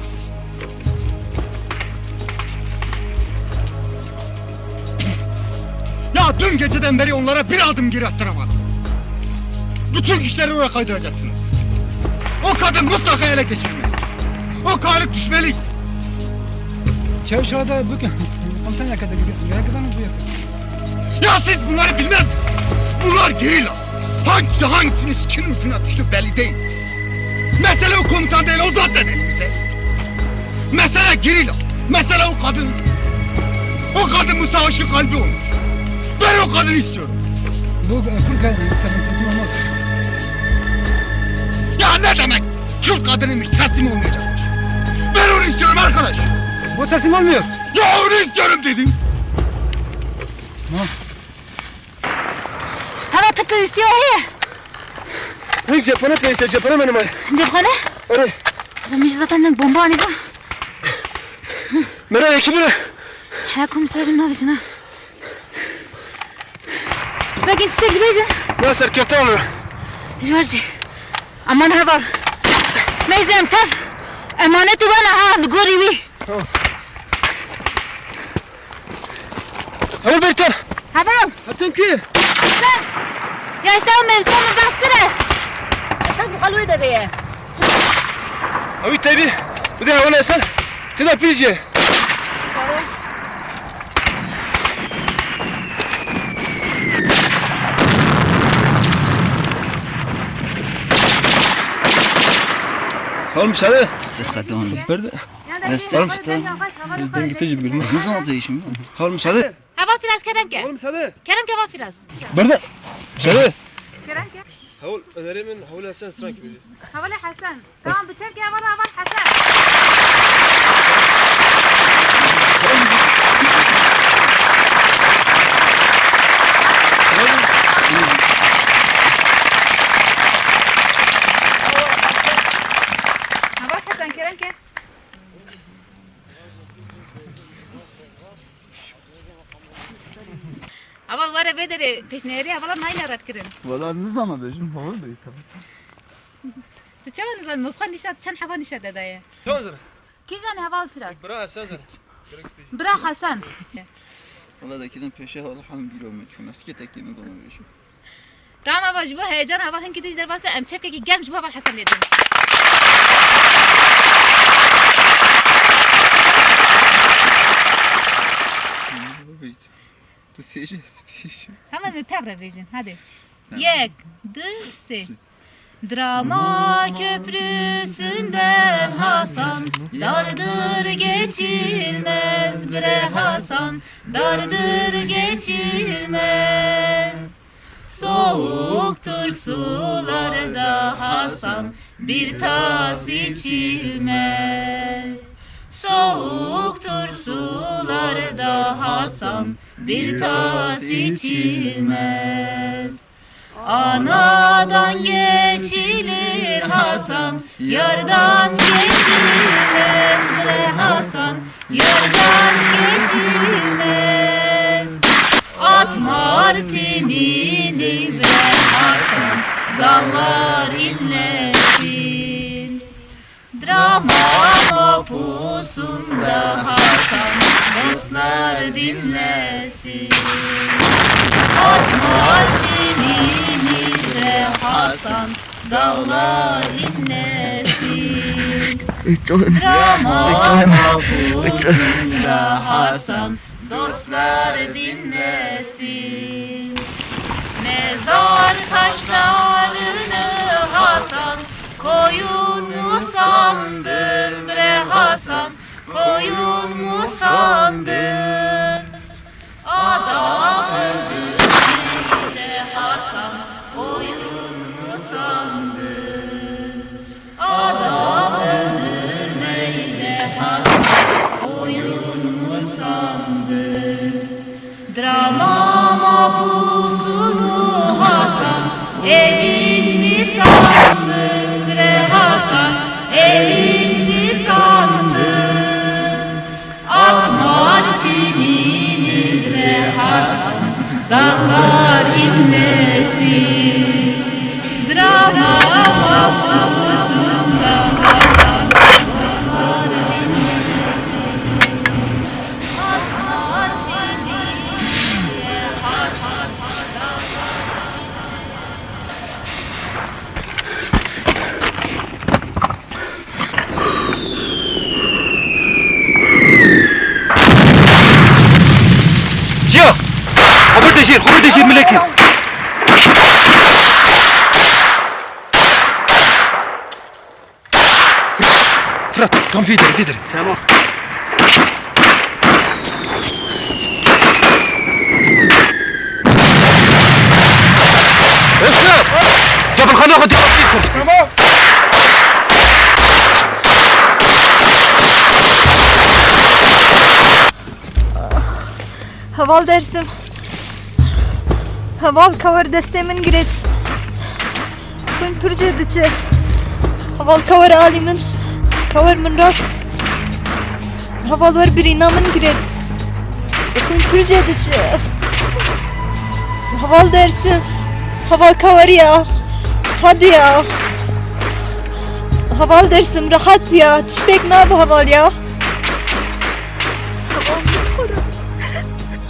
Ya dün geceden beri onlara bir adım geri attıramadım. Bütün işleri oraya kaydıracaksınız. O kadın mutlaka ele geçirmeli. O kayalık düşmeli. Çavuş, orada bu komutan yakada gidiyor. Yakada mı bu yakada? Ya siz bunları bilmez misiniz? Bunlar gerilla. Hangisi hangisinin sikinin ucuna düştü belli değil. Mesele o komutan değil, o zaten elimizde. Mesele gerilla. Mesele o kadın. O kadın bu savaşın kalbi olmuş. Ben o kadını istiyorum. Bu, e, Kürt kadını teslim olmaz. Ya ne demek? Kürt kadınıymış, teslim olmayacakmış. Ben onu istiyorum arkadaş. Bu teslim olmuyor. Ya onu istiyorum dedim. Tamam. Hava tu pêwîstî wahî ye? Hing cephane pêwîst e, cephane me nemaye. Cephane? Erê. Min jî zaten ning bomba anî bû. Mera yekî bire. He, kum ser navîsina. Belkî tiştek dibêje. Ya serkefte me. Ji wer jî. Aman heval. Meyzem tev. Emanet wana ha, li gorî wî. Tamam. Heval berî te. Heval. Hesen kî? Hesen. Ya işte o mevzu onu bastırı. Hesen bu kalıyı da be. Ew ê tevî bide hevalê Hesen, tê de pîj ye. Oğlum, müsaade. Sıkı dön. Berde. Oğlum, dengite ji bilmem. Nasıl değişim? Oğlum, müsaade. Heval Firas, kerem ke. Oğlum, müsaade. Kerem ke, heval Firas. Berde. Müsaade. Kerem ke. Heval, önerim min, heval Hesen stran ki bêje. Heval Hesen. Tamam, biçer ki heval, heval Hesen. Heval Hesen, kerem ke. Heval were vê derê pêşniyarî hevala nayne redkirin. Wala nizana bêjim, heval bêjim. Tu çawa nizanî? Min xwe nîşa, çend heba nîşa te daye. Çawa nizanî? Kîjan heval Firas? Bira Hesen zana. Bira Hesen. Wala de kirin pêşe heval hem bîro me çûn. Ez kê tekê min dona bêjim. Tamam, heval, ji bo heyecan heval hinkî tişt derbas be, em çepkekî germ ji bo heval Hesen lê din. Tu sêjî, ez pêşî. Hemen li tev re bêjin, hadi. Tamam. Yek, du, sê. Drama köprüsünden Hasan, dardır geçilmez bre Hasan, dardır geçilmez. Soğuktur sularda Hasan, bir tas içilmez. Soğuktur sularda Hasan, bir tas içilmez. Anadan geçilir Hasan, yardan geçilmez bre Hasan, yardan geçilmez. At Martinini bre Hasan, dağlar inlesin. Drama mapusunda Hasan, dostlar dinlesin. At Martinini bre Hasan, dağlar inlesin. Drama mapusunda Hasan, dostlar dinlesin. Mezar taşlarını Hasan, koyun mu sandın bre Hasan, koyun mu sandın? Adam öldürmeyle Hasan, koyun mu sandın? Adam öldürmeyle Hasan, koyun mu sandın? Drama mapusunu Hasan, elin mi sandın bre Hasan, elin mi sandın? At Martinini bre Hasan, dağlar inlesin. Drama mapusunda Hasan, dağlar inlesin. Ciya! Xwe bide jêr, xwe bide jêr milekî. Fırat, tam vî derê, vî derê. Tamam. Eşref! Cebilxana xwe dikkatli kir. Tamam. Heval Dersim. Heval, kawer destê min girêt. Xwîn pir cê diçe. Heval, kawer alî min. Kawer min rast. Heval, wer birîna min girêt. Xwîn pir cê diçe. Heval Dersim. Heval, kawer ya. Hadi ya. Heval Dersim, rehet ya. Tiştek nabe heval ya.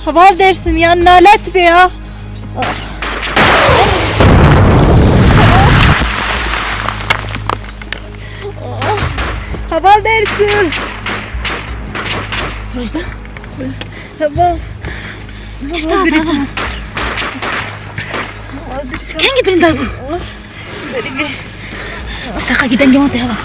Heval Dersim ya, nalet be ya. Heval Dersim. Rojda. Heval. Çi tane? Kengî birîndar bû? Saqa giden gema te hava.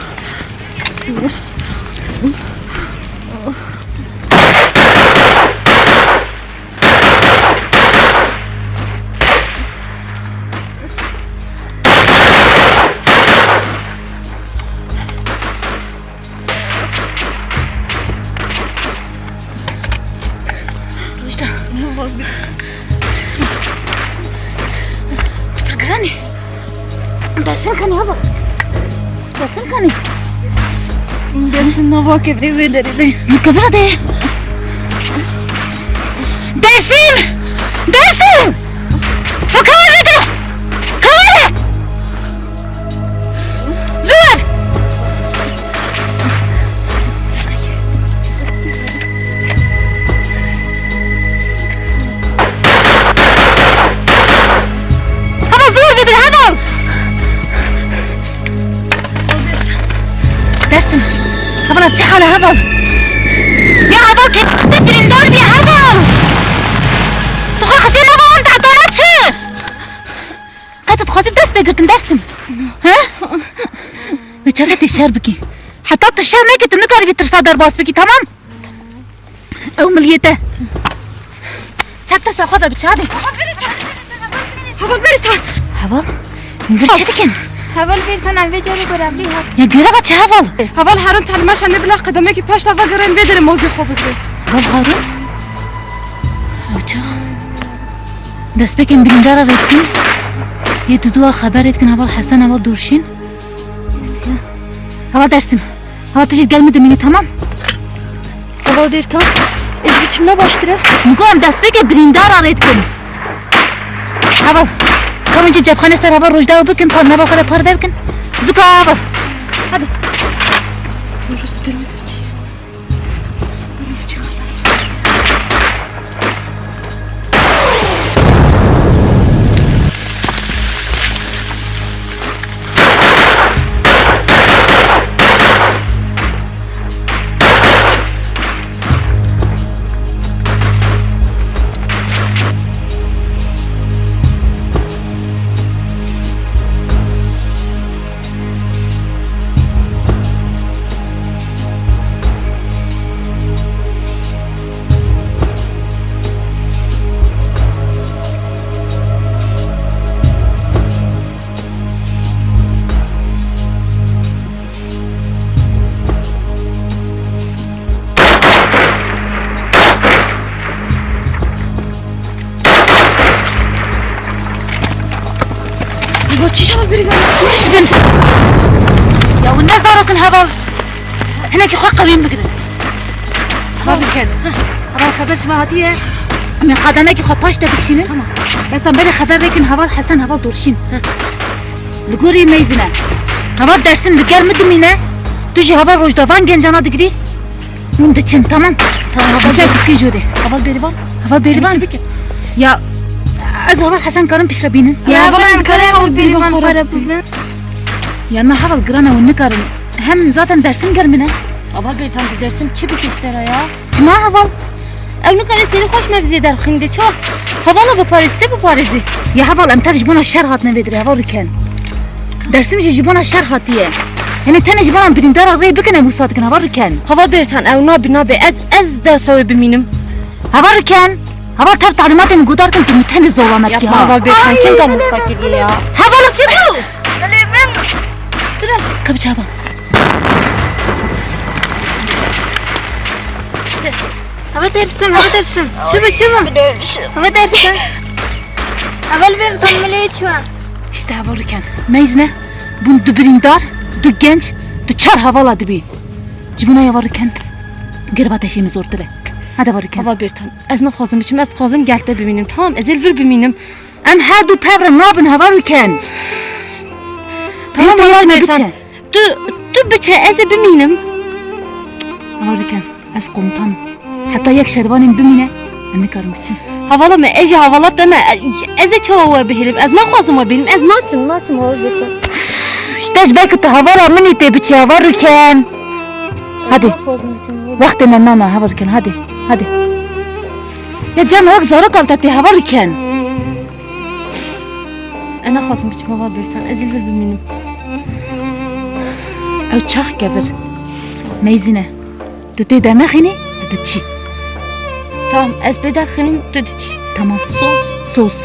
Rojda. Pitir giran e. Dersim kanî hava. Dersim kanî. Dersim nava kedrê wê derê de. Kevra de. Dersim! Dersim! Fakar nedir? Kavale! Zor! Heval, zor bidir, heval! Dersim. Heval, çi hal e, heval? Ya heval, kê birîndar bî, heval! Tu xwe xizê nava wan dehdaran çi? Qet dixwazî dest pê girtin Dersim? He? Wê çaxê tê şer bikî. Heta tu şer nekî, tu nikarî vî tirsa derbas bikî, tamam? Ew miliyê te. Her tirsa xwe de biçe, hadi. Heval, berê te. Heval, min vir çi dikin? Heval Bêrtan, em vê carê görevlî hat. Ya görev çi heval? Heval Harun talîma şanê bila qedemekî paşta vegerin vê derê mozê xwe bigrin. Heval Harun? Ew çax? Destpêkên birîndara rê dikin. Yê diduwa xeberê dikin heval Hesen, heval Dorşîn. Heval Dersim. Heval tu jî gel min dimînî, tamam? Heval Bêrtan, ez biçim ne baştir e? Min got em destpêkê birîndara rê dikin. Heval, ka hûn jî cepxanê ser heval Rojda bikin, par nava xwe de parve bikin. Zûka heval. Hadi. Ego, çi şewa biri geldi? Ya, hûn ne zarokin heval. Hinekî xwe qewîn bigirin. Heval bikin. Heval xeber şima hatiye? Min qademekî xwe paş de bikişînin. Tamam. Bes em berê xeber vekin heval Hesen, heval Dorşîn. Li gorî meyzine. Heval Dersim li gel min dimîne. Tu jî heval Rojda van gencana digirî. Hûn diçin, tamam? Tamam, heval Bêrîvan. Heval Bêrîvan. Heval Bêrîvan. Çi bikin? Ya, ez heval Hesen karim piştre bînin. Ya, heval Bêrîvan karim piştre bînin. Ya, na heval giran e, hûn nikarin. Hem zaten Dersim gel min e. Heval Bêrîvan, bi Dersim çi bike ji te re ya? Çima heval? Ew nikare serî xweş me bi zêde rixîn de, çawa? Hevala biparêz, te biparêzî. Ya heval, em tev ji bona şer hatine vê derê, heval Rûken. Dersim jî ji bona şer hatiye. Yanî tenê ji bona birîndara rê bikin, em wisa dikin, heval Rûken. Heval Bêrîvan, ew nabe, nabe. Ez, ez dersa wê bimînim. Heval Rûken. Heval, tev talîmatê min guhdar kin, tu min tenê zolamet kir, ha. Heval Bêrîvan, kêm da musa kiriye ya. Heval, çi bû? Dilê min. Ka biçe heval. Heval Dersim, heval Dersim. Çi bû, çi bû? Heval Dersim. Heval Bêrîvan, milê çi wa? Îşte heval Rûken. Meyzine, bûn du birîndar, du genc, tu çar hevala dibî. Ji bona heval Rûken, geriba te jî min zortir e. Hadi heval Rûken. Heval Bêrîvan, ez naxwazim biçim, ez dixwazim gel te bimînim. Tamam, ez ê li vir bimînim. Em her du pev re nabin, heval Rûken. Tamam, heval Bêrîvan. Tu, tu biçe, ez ê bimînim. Heval Rûken, ez komutanım. Heta yek şervanê min bimîne, em nikarin biçin. Hevala me, ez jî hevala te me. Ez ê çawa we bihêlim? Ez naxwazim we bihêlim. Ez naçim, naçim, heval Bêrîvan. Îşte ji ber ku tu hevala min î, tê biçî, heval Rûken. Hadi. Wextê me nana, heval Rûken, hadi, hadi. Ya can wek zarok al te tê, heval Rûken. Ez naxwazim biçim, heval Bêrîvan. Ez ê li vir bimînim. Ew çax kevir. Meyzîne. Tu tê dernexînî, tu diçî. Tamam, ez pê derxînim, tu diçî. Tamam. Soz. Soz.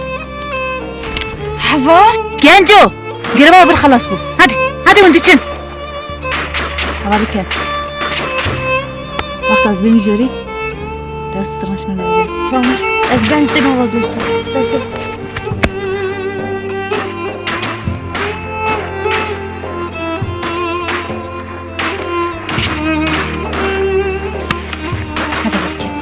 Heval. Genco. Geriba vir xelas bû. Hadi, hadi hûn diçin. Heval Rûken. Wexta ez bêjim jêrî, dest stranşme bide. Tamam. Ez ben seni olacağım. Hadi bakayım.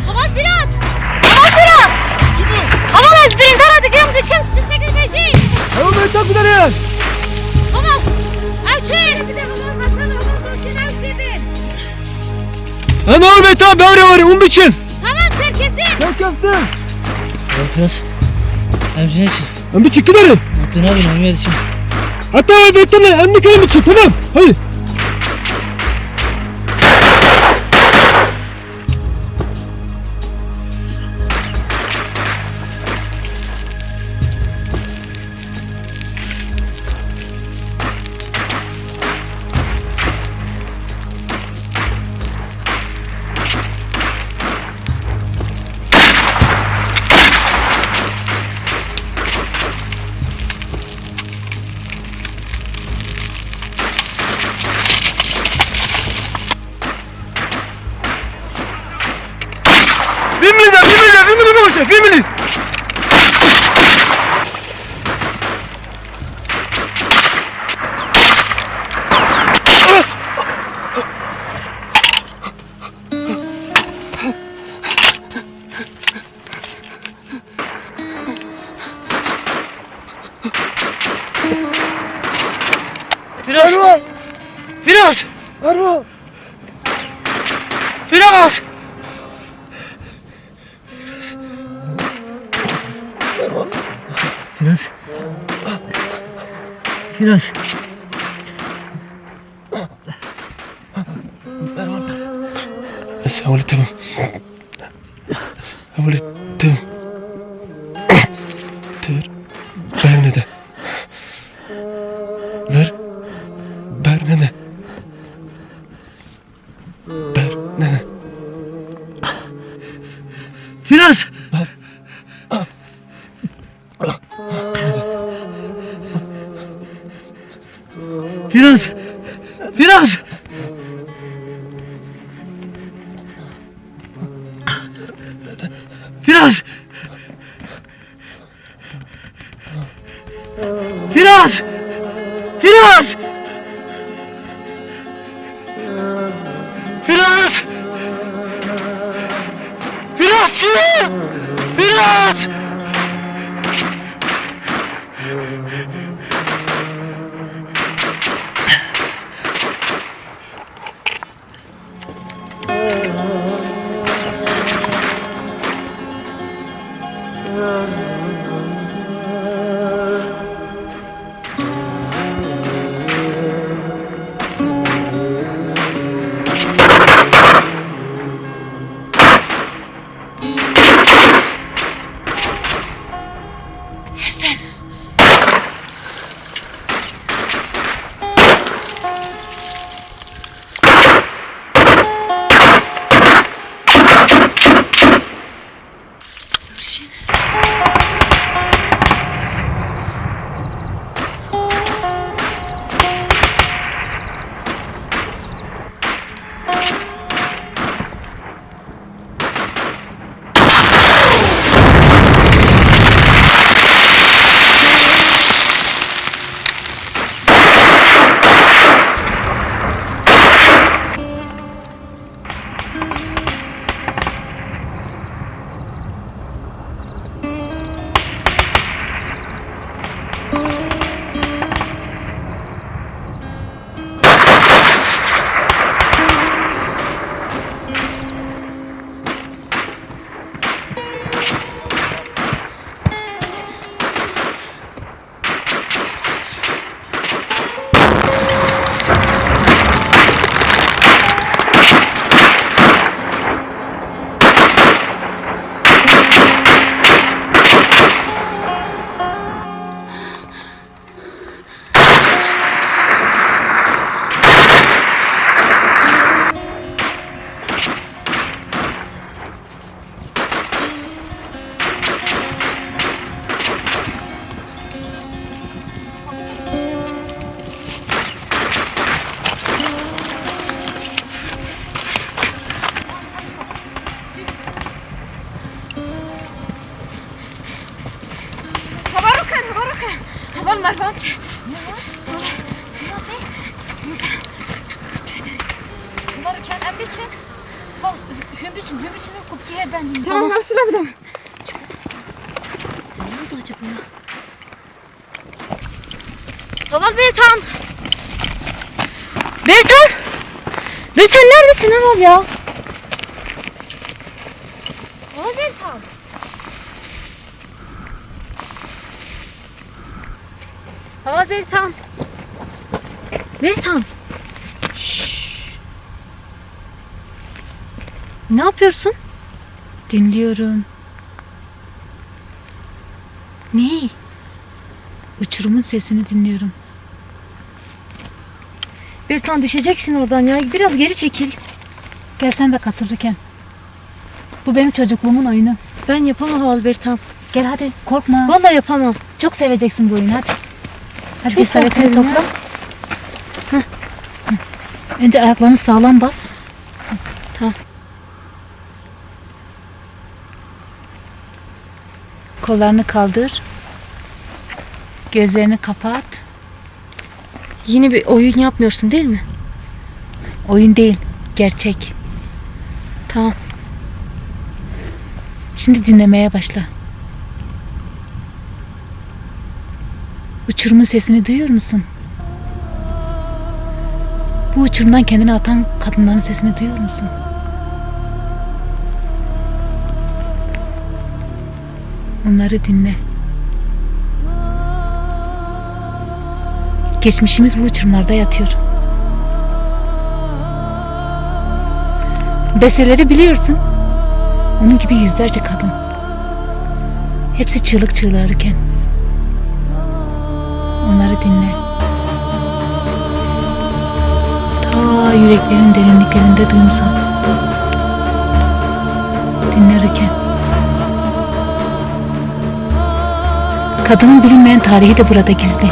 Heval Firat! Heval Firat! Heval, ez birîndara digirim, diçim, tiştek Sen bir nereye? Baba, ev çi? Ana oğlum, tamam, ben oraya varayım, onu biçin. Tamam, sen kesin. Sen kesin. Yapıyoruz. Ev ne çi? Em biçin, gidelim. Atına bin, onu biçin. Hatta ben tamam, em bir kere biçin, tamam. Hadi. Vî milî de, vî milî de, vî milî nehuşe, vî milî. Firas! Erol! Firas! Erol! Firas! Firas! Firas! Ez hewlê te bim. Ez hewlê te bim. Tu vir ber nede. Vir ber nede. Ber nede. Firas! Ber. Firas! Firas! Firas! Firas! Firas! Firas! Firas! Firas! Heval roke, heval roke. Heval mervan ke. Heval roke, em biçin. Heval, hûn biçin, hûn biçin, kubkî hê bendî. Tamam, heval silah bidem. Ne oldu acaba ya? Tamam Bertan. Bertan. Bertan neredesin Heval ya? Tamam Bertan. Heval Bertan. Bertan. Şşş. Ne yapıyorsun? Dinliyorum. Neyi? Uçurumun sesini dinliyorum. Bertan düşeceksin oradan ya. Biraz geri çekil. Gel sen de katıl Rüken. Bu benim çocukluğumun oyunu. Ben yapamam Heval Bertan. Gel hadi korkma. Vallahi yapamam. Çok seveceksin bu oyunu hadi. Hadi Çok cesaretini korkuyorum topla. Ya. Heh. Önce ayaklarını sağlam bas. Tamam. Kollarını kaldır. Gözlerini kapat. Yine bir oyun yapmıyorsun değil mi? Oyun değil, gerçek. Tamam. Şimdi dinlemeye başla. Uçurumun sesini duyuyor musun? Bu uçurumdan kendini atan kadınların sesini duyuyor musun? Onları dinle. Geçmişimiz bu uçurumlarda yatıyor. Besteleri biliyorsun. Onun gibi yüzlerce kadın. Hepsi çığlık çığlığa Rüken. Onları dinle. Ta yüreklerin derinliklerinde duyumsal. Dinle Rüken. Kadının bilinmeyen tarihi de burada gizli.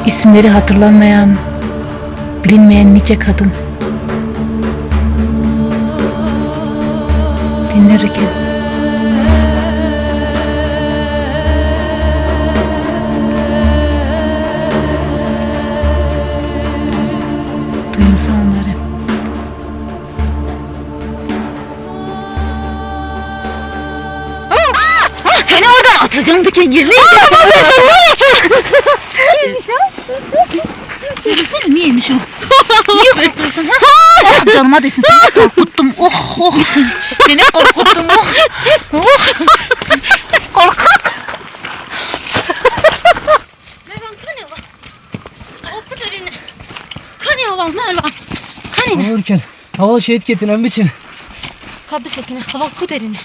İsimleri hatırlanmayan, bilinmeyen nice kadın. Dinle Rüken. Duyumsa onları. Seni oradan atacağım Rüken, yemin ederim. Yürüsene, niyeymiş o? Niye korkuyorsun ha? Ah, canıma değsin, seni korkuttum. Oh, oh. Seni korkuttum, oh. Oh. Korkak. Mervan, kanê heval. Korku derine. Kanê heval Mervan. Kanê ne? Heval Rüken. Heval şehîd ketin, em biçin. Ka bisekine, heval ku derine.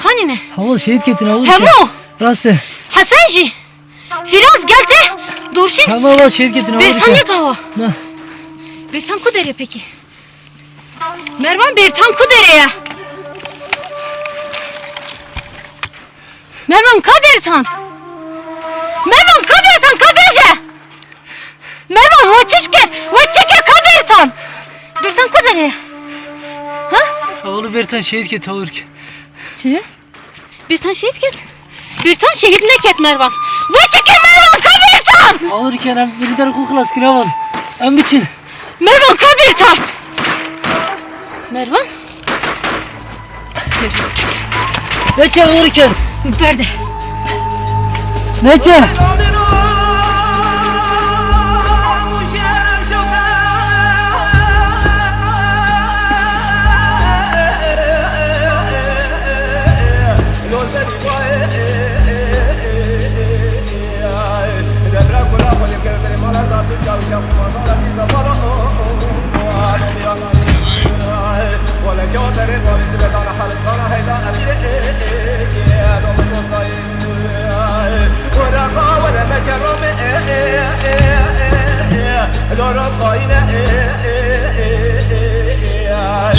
Kanê ne? Heval şehîd ketin, heval Rüken. Hemo. Rast e. Hesen jî. Firaz gel te. Durşin. Tamam, heval şehîd ketin, heval Rüken. Bertan ne kawa? Ne? Bertan ku derê peki? Mervan, Bertan ku derê ye? Mervan, ka Bertan? Mervan, ka Bertan, ka bêje? Mervan, we çi kir? We çi kir, ka Bertan? Bertan ku derê ye? Ha? Hevalê Bertan şehîd ket, heval Rüken. Çi? Bertan şehîd ket? Bertan şehîd neket Mervan. We çi kir Mervan, ka Bertan? Heval Rüken, em li ber xwe xilas kirin heval. Em biçin. Mervan, ka Bertan. Mervan. Neçe heval Rüken? Berde. Neçe?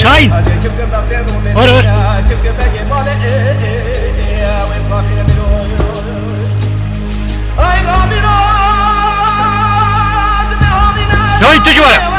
Şahin! Var, var. Şahin, tu ji were.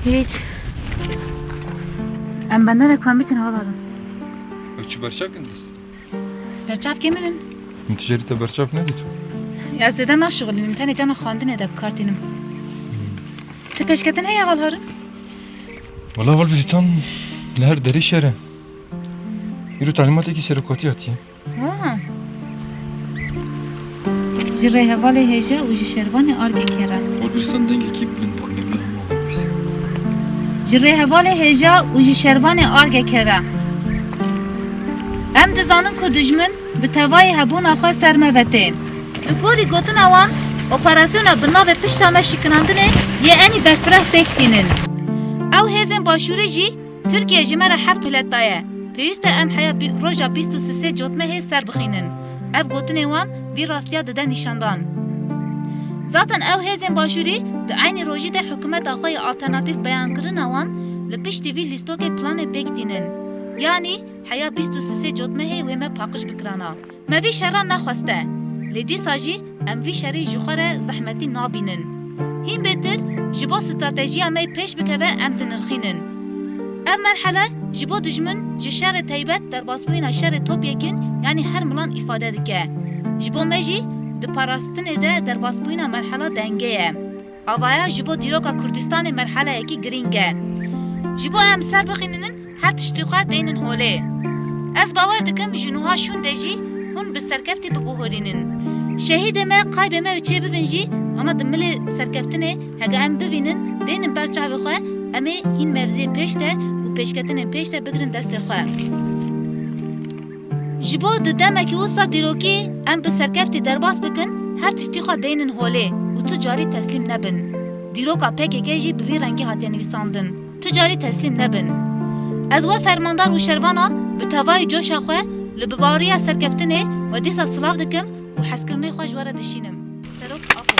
Hiç. Em benderek xwe em biçin hevalarım. Ew çi berçavkên dest? Berçavkê min in. Min tijarî te berçavk nedît. Ya zêde naşixulînim, tenê cana xwendinê de bi kar tînim. Ti pêşketin heye hevalharim? Wala heval Vîtan li her derê şer e. Îro talîmatekî serokatî hatiye. Ha. Ji rêhevalê hêja û ji şervanê argekê re. Kurdistan dengekî bilind bû, ne bilind bû. Ji rêhevalê hêja û ji şervanê argekê re. Em dizanin ku dijmin bi tevayî hebûna xwe ser me ve tê. Li gorî gotina wan, operasyona bi navê Pişta Me Şikinandinê yê enî berfireh pêk tînin. Ew hêzên başûrî jî Tirkiye ji me re heft dewlet daye. Pêwîst e em heya bî-, roja bîst û sisê Cotmehê ser bixînin. Ev gotinên wan vî rastiya dide nîşandan. Zaten ew hêzên başûrî di eynî rojî de hikûmeta xwe yê alternatîf beyankirina wan li piştî vî lîstokê planê pêk tînin. Yanî heya bîst û sisê Cotmehê wê me paqij bikirana. Me vî şeran nexweste, lê dîsa jî em vî şerî ji xwe re zehmetî nabînin. Hîn bêtir, ji bo stratejiya me pêş bikeve, em dinirxînin. Ev merhele ji bo dijmin ji şerê teybet derbasbûyîna şerê topyekîn, yanî her milan îfade dike. Ji bo me jî di parastinê de derbasbûyîna merhela dengê ye. Avaya ji bo dîroka Kurdistanê merheleyekî girîng e. Ji bo em ser bixîninin, her tiştî xwe deynin holê. Ez bawer dikim ji nuha şûn de jî hûn bi serkeftî bibohorînin. Şehîdê me, kaybê me û çê bibin jî, ama di milê serkeftinê heke em bivînin, deynin ber çavê xwe, em ê hîn mevziyên pêş de û pêşketinên pêş de bigirin destê xwe. Ji bo di demekî wisa dîrokî em bi serkeftî derbas bikin, her tiştî xwe deynin holê û tu carî teslîm nebin. Dîroka P K K jî bi vî rengî hatiye nivîsandin. Tu carî teslîm nebin. Ez we fermandar û şervana bi tevayî coşa xwe li bibaweriya serkeftinê we dîsa silav dikim û hezkirinê xwe ji we re dişînim. Serok Apo.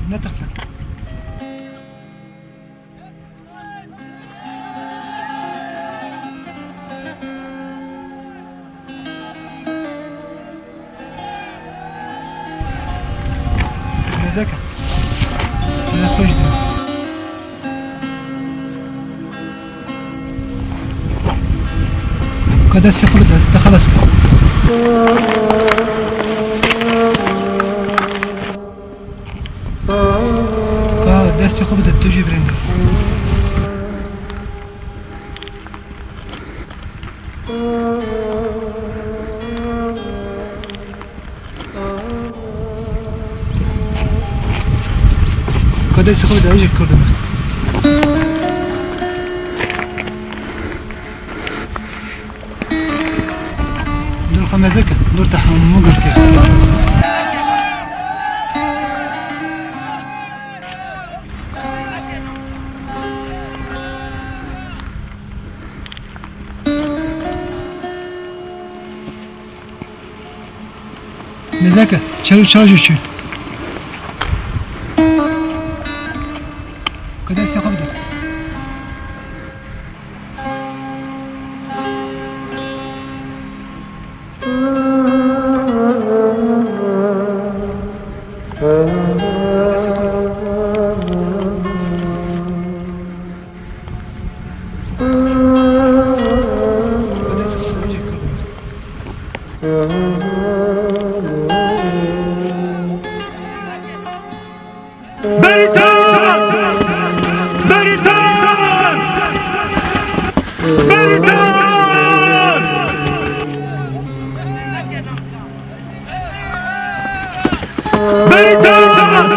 Netirsin. Nezeke. Çile xweş de. Ka destê xwe bide, ez te xelas kim. Ka destê xwe bide, tu jî birînde. Ka destê xwe bide, ez jî kurdime. Dûr xwe mezin ke, dûr te hemû girtiye. Nezeke, çerû çajo çû. Ka destê xwe bide. Beritan! Beritan! Beritan! Beritan!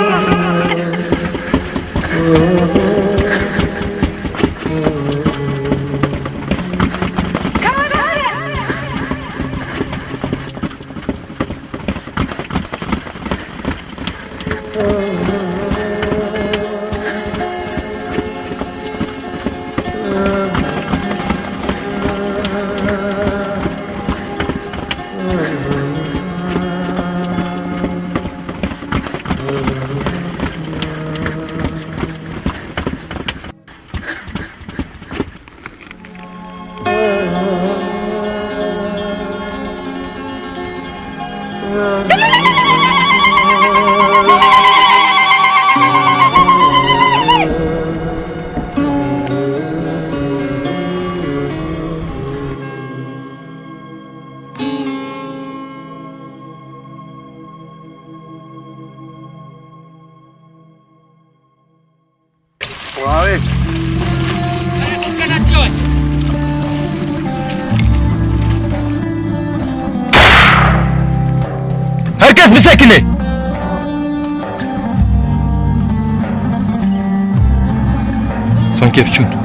Her kes bisekine. Sankê biçûn.